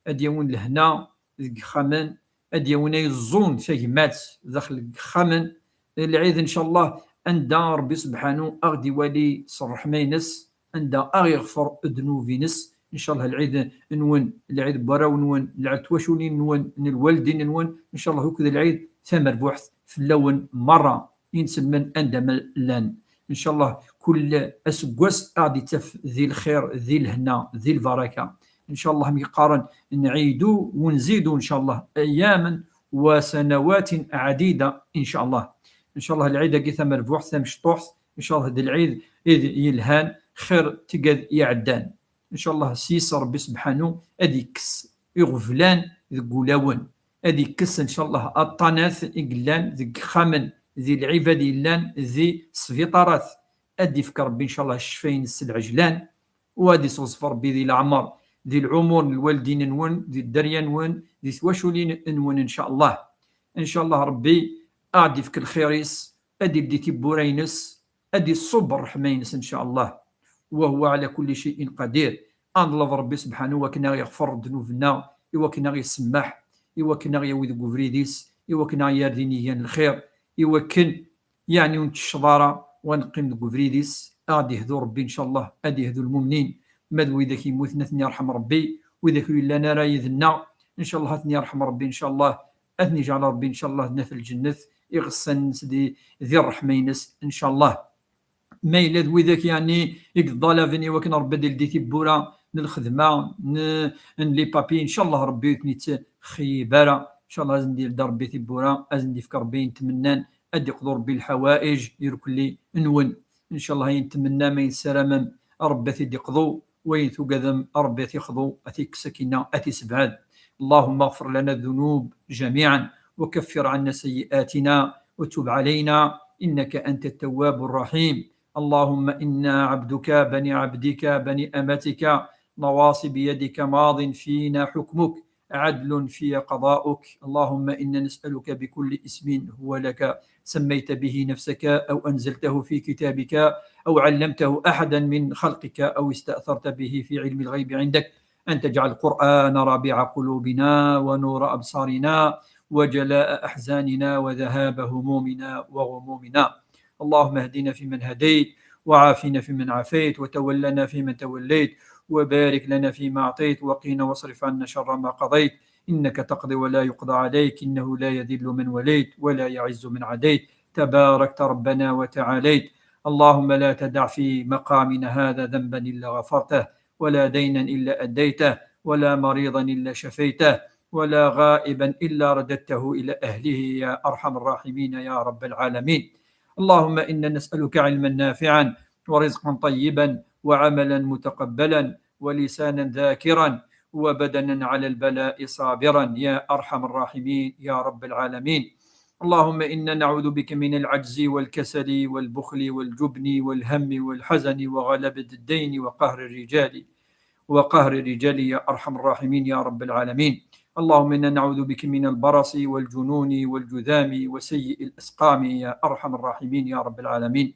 ad d-yawin lehna deg yexxamen, ad d-yawin ay ẓẓun tagmat daxel deg yexxamen. Lɛid ncallah anda Rebbi sebḥanu a ɣ-d-iwali s ṛṛeḥma-ines, anda a ɣ-iɣfer ddnub-ines. Ncallah lɛid-nwen, lɛid n warraw-nwen, lɛid n twaculin-nwen, n lwaldin-nwen, ncallah akked lɛid tamerbuḥt fell-awen merra, inselmen anda ma llan. Ncallah kul aseggas a ɣ-d-ittaf di lxir, di lehna, di lbaraka. Ncallah mi qqaren nɛidu ونزيدو ncallah أياما وسنوات عديدة ncallah. Ncallah lɛid-agi tamerbuḥt tamecṭuḥt, ncallah d lɛid id yelhan xir tigad iɛeddan. Ncallah s yis Rebbi sebḥanu ad ikkes iɣeblan deg wulawen, ad ikkes ncallah aṭṭanat i yellan deg yexxamen, di lɛibad yellan di sbiṭarat. Ad d-ifk Rebbi ncallah ccfa-ines s lɛejlan, u ad iseɣzef Rebbi di leɛmer, di lɛumur n lwaldin-nwen, di dderya-nwen, di twaculin-nwen ncallah. Ncallah Rebbi a ɣ-d-ifk lxir-is, ad d-ildi tibbura-ines, ad iṣubb ṛṛeḥma-ines ncallah. وهو على كل شيء قدير. Ad nḍleb Rebbi sebḥanu iwakken a ɣ-iɣfer ddnub-nneɣ, iwakken a ɣ-isemmeḥ, iwakken a ɣ-yawi deg ubrid-is, iwakken a ɣ-yerr d inigan n lxir, iwakken yeɛni ur nettecceḍ ara, wa neqqim deg ubrid-is. A ɣ-d-ihdu Rebbi ncallah, ad ihdu lmumnin. Ma d widak yemmuten a ten-yerḥem Rebbi, widak ur yellan ara yid-nneɣ ncallah a ten-yerḥem Rebbi ncallah, a ten-iǧɛel Rebbi ncallah d at lǧennet, iɣessan-ines di, di ṛṛeḥma-ines ncallah. Ma yella d widak yeɛni i yeḍḍalaben iwakken Rebbi ad d-ildi tibbura n lxedma, n, n les papiers, ncallah Rebbi ur ten-ittxeyyib ara. Ncallah a sen-d-ildi Rebbi tibbura, a sen-d-ifk Rebbi ayen tmennan, ad d-iqḍu Rebbi lḥawaiǧ irkelli-nwen. Ncallah ayen tmennam, ayen tessaramem, Rebbi a t-id-iqḍu, wayen tugadem, Rebbi a t-ixḍu, a t-ikkes akkinna, a t-issebɛed. اللهم اغفر لنا الذنوب جميعا وكفر عنا سيئاتنا وتب علينا إنك أنت التواب الرحيم. اللهم إنا عبدك بني عبدك بني أمتك نواصي بيدك ماض فينا حكمك عدل في قضاؤك. اللهم إنا نسألك بكل اسم هو لك سميت به نفسك أو أنزلته في كتابك أو علمته أحدا من خلقك أو استأثرت به في علم الغيب عندك أن تجعل القرآن ربيع قلوبنا ونور أبصارنا وجلاء أحزاننا وذهاب همومنا وغمومنا. اللهم اهدنا فيمن هديت وعافنا فيمن عافيت وتولنا فيمن توليت وبارك لنا فيما أعطيت وقنا واصرف عنا شر ما قضيت إنك تقضي ولا يقضى عليك إنه لا يذل من وليت ولا يعز من عاديت تباركت ربنا وتعاليت. اللهم لا تدع في مقامنا هذا ذنبا إلا غفرته ولا دينا إلا أديته ولا مريضا إلا شفيته ولا غائبا إلا رددته إلى أهله يا أرحم الراحمين يا رب العالمين. اللهم إنا نسألك علما نافعا ورزقا طيبا وعملا متقبلا ولسانا ذاكرا وبدنا على البلاء صابرا يا أرحم الراحمين يا رب العالمين. اللهم إنا نعوذ بك من العجز والكسل والبخل والجبن والهم والحزن وغلبة الدين وقهر الرجال وقهر الرجال يا أرحم الراحمين يا رب العالمين. اللهم إنا نعوذ بك من البرص والجنون والجذام وسيء الأسقام يا أرحم الراحمين يا رب العالمين.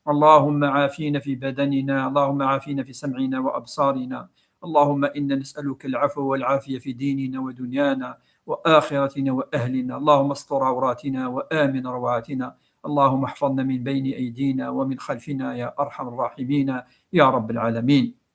اللهم عافينا في بدننا، اللهم عافينا في سمعنا وأبصارنا. اللهم إنا نسألك العفو والعافية في ديننا ودنيانا وآخرتنا وأهلنا. اللهم استر عوراتنا وآمن روعاتنا. اللهم احفظنا من بين أيدينا ومن خلفنا يا أرحم الراحمين يا رب العالمين.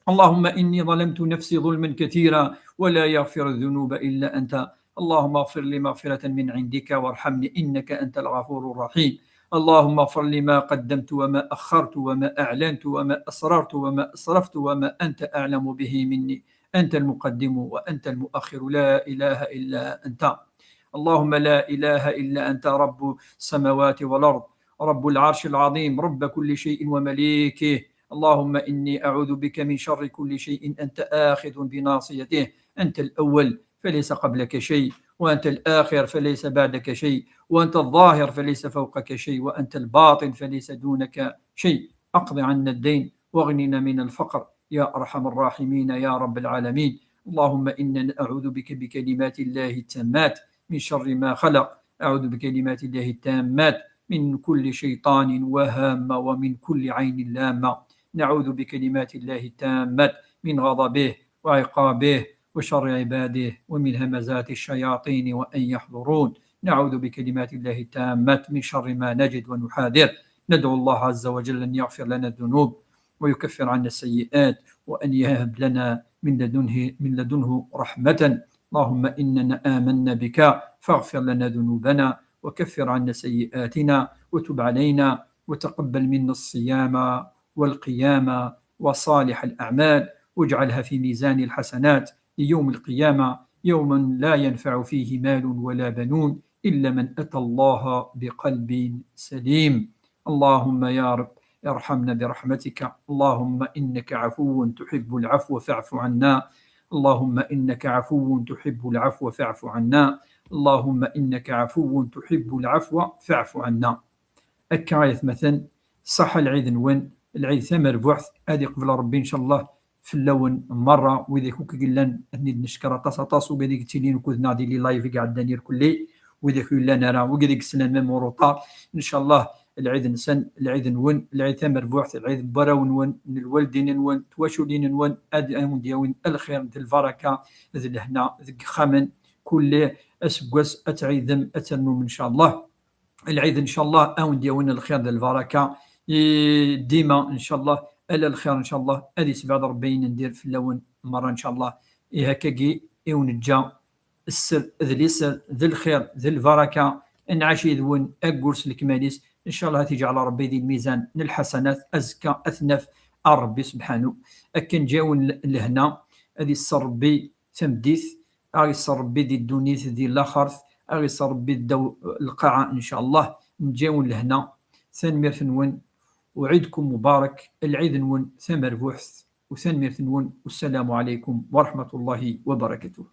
اللهم إني ظلمت نفسي ظلما كثيرا ولا يغفر الذنوب إلا أنت. اللهم اغفر لي مغفرة من عندك وارحمني إنك أنت الغفور الرحيم. اللهم اغفر لي ما قدمت وما أخرت وما أعلنت وما أسررت وما أسرفت وما أنت أعلم به مني. أنت المقدم وأنت المؤخر، لا إله إلا أنت. اللهم لا إله إلا أنت رب السماوات والأرض، رب العرش العظيم، رب كل شيء ومليكه، اللهم إني أعوذ بك من شر كل شيء أنت آخذ بناصيته، أنت الأول فليس قبلك شيء، وأنت الآخر فليس بعدك شيء، وأنت الظاهر فليس فوقك شيء، وأنت الباطن فليس دونك شيء. أقض عنا الدين واغننا من الفقر يا أرحم الراحمين يا رب العالمين. اللهم إنا نعوذ بك بكلمات الله التامات من شر ما خلق، أعوذ بكلمات الله التامات من كل شيطان وهامة ومن كل عين لامة. نعوذ بكلمات الله التامات من غضبه وعقابه وشر عباده ومن همزات الشياطين وأن يحضرون. نعوذ بكلمات الله التامات من شر ما نجد ونحاذر. ندعو الله عز وجل أن يغفر لنا الذنوب ويكفر عنا السيئات وأن يهب لنا من لدنه، من لدنه رحمة. اللهم إننا آمنا بك فاغفر لنا ذنوبنا وكفر عنا سيئاتنا وتب علينا وتقبل منا الصيام والقيام وصالح الأعمال، واجعلها في ميزان الحسنات ليوم القيامة، يوم لا ينفع فيه مال ولا بنون إلا من أتى الله بقلب سليم. اللهم يا رب ارحمنا برحمتك. اللهم إنك عفو تحب العفو فاعف عنا. اللهم إنك عفو تحب العفو فاعف عنا. اللهم إنك عفو تحب العفو فاعف عنا. Akka ay atmaten, ṣaḥa lɛid-nwen, lɛid tamerbuḥt, ad iqbel Ṛebbi, ncallah, fell-awen merra, wid akk i yellan, ad ten-id-neckeṛ aṭas, aṭas, wid i yettilin ukud-nneɣ di les lives i iɛeddan irkelli, wid akk yellan ara, wid i yeslan même en retard, ncallah, lɛid-nsen, lɛid-nwen, lɛid tamerbuḥt, lɛid n warraw-nwen, n lwaldin-nwen, n twaculin-nwen, ad awen-d-yawin lxir d lbaraka d lehna deg yexxamen, kulli aseggas ad tɛidem, ad ternum, ncallah. Lɛid, ncallah, ad awen-d-yawin lxir d lbaraka, i dima, ncallah, ala lxir, ncallah, ad isbeɛd Ṛebbi ayen n dir fell-awen merra, ncallah. Ihi akkagi i wen-neǧǧa sser d liser d lxir d lbaraka, nɛac yid-wen aggur s lekmal-is, ncallah ad t-iǧɛel Ṛebbi di lmizan n lḥasanat, azekka ad t-naf ar Ṛebbi sebḥanu. Akken ǧǧiɣ-wen l-, lehna, ad isser Ṛebbi tameddit, ad isser Ṛebbi di ddunit, di laxert, ad isser Ṛebbi ddaw lqaɛa, ncallah. Nǧǧiɣ-wen lehna, tanemmirt-nwen, وعيدكم مبارك, lɛid-nwen tamerbuḥt, u tanemmirt-nwen, والسلام عليكم ورحمة الله وبركاته.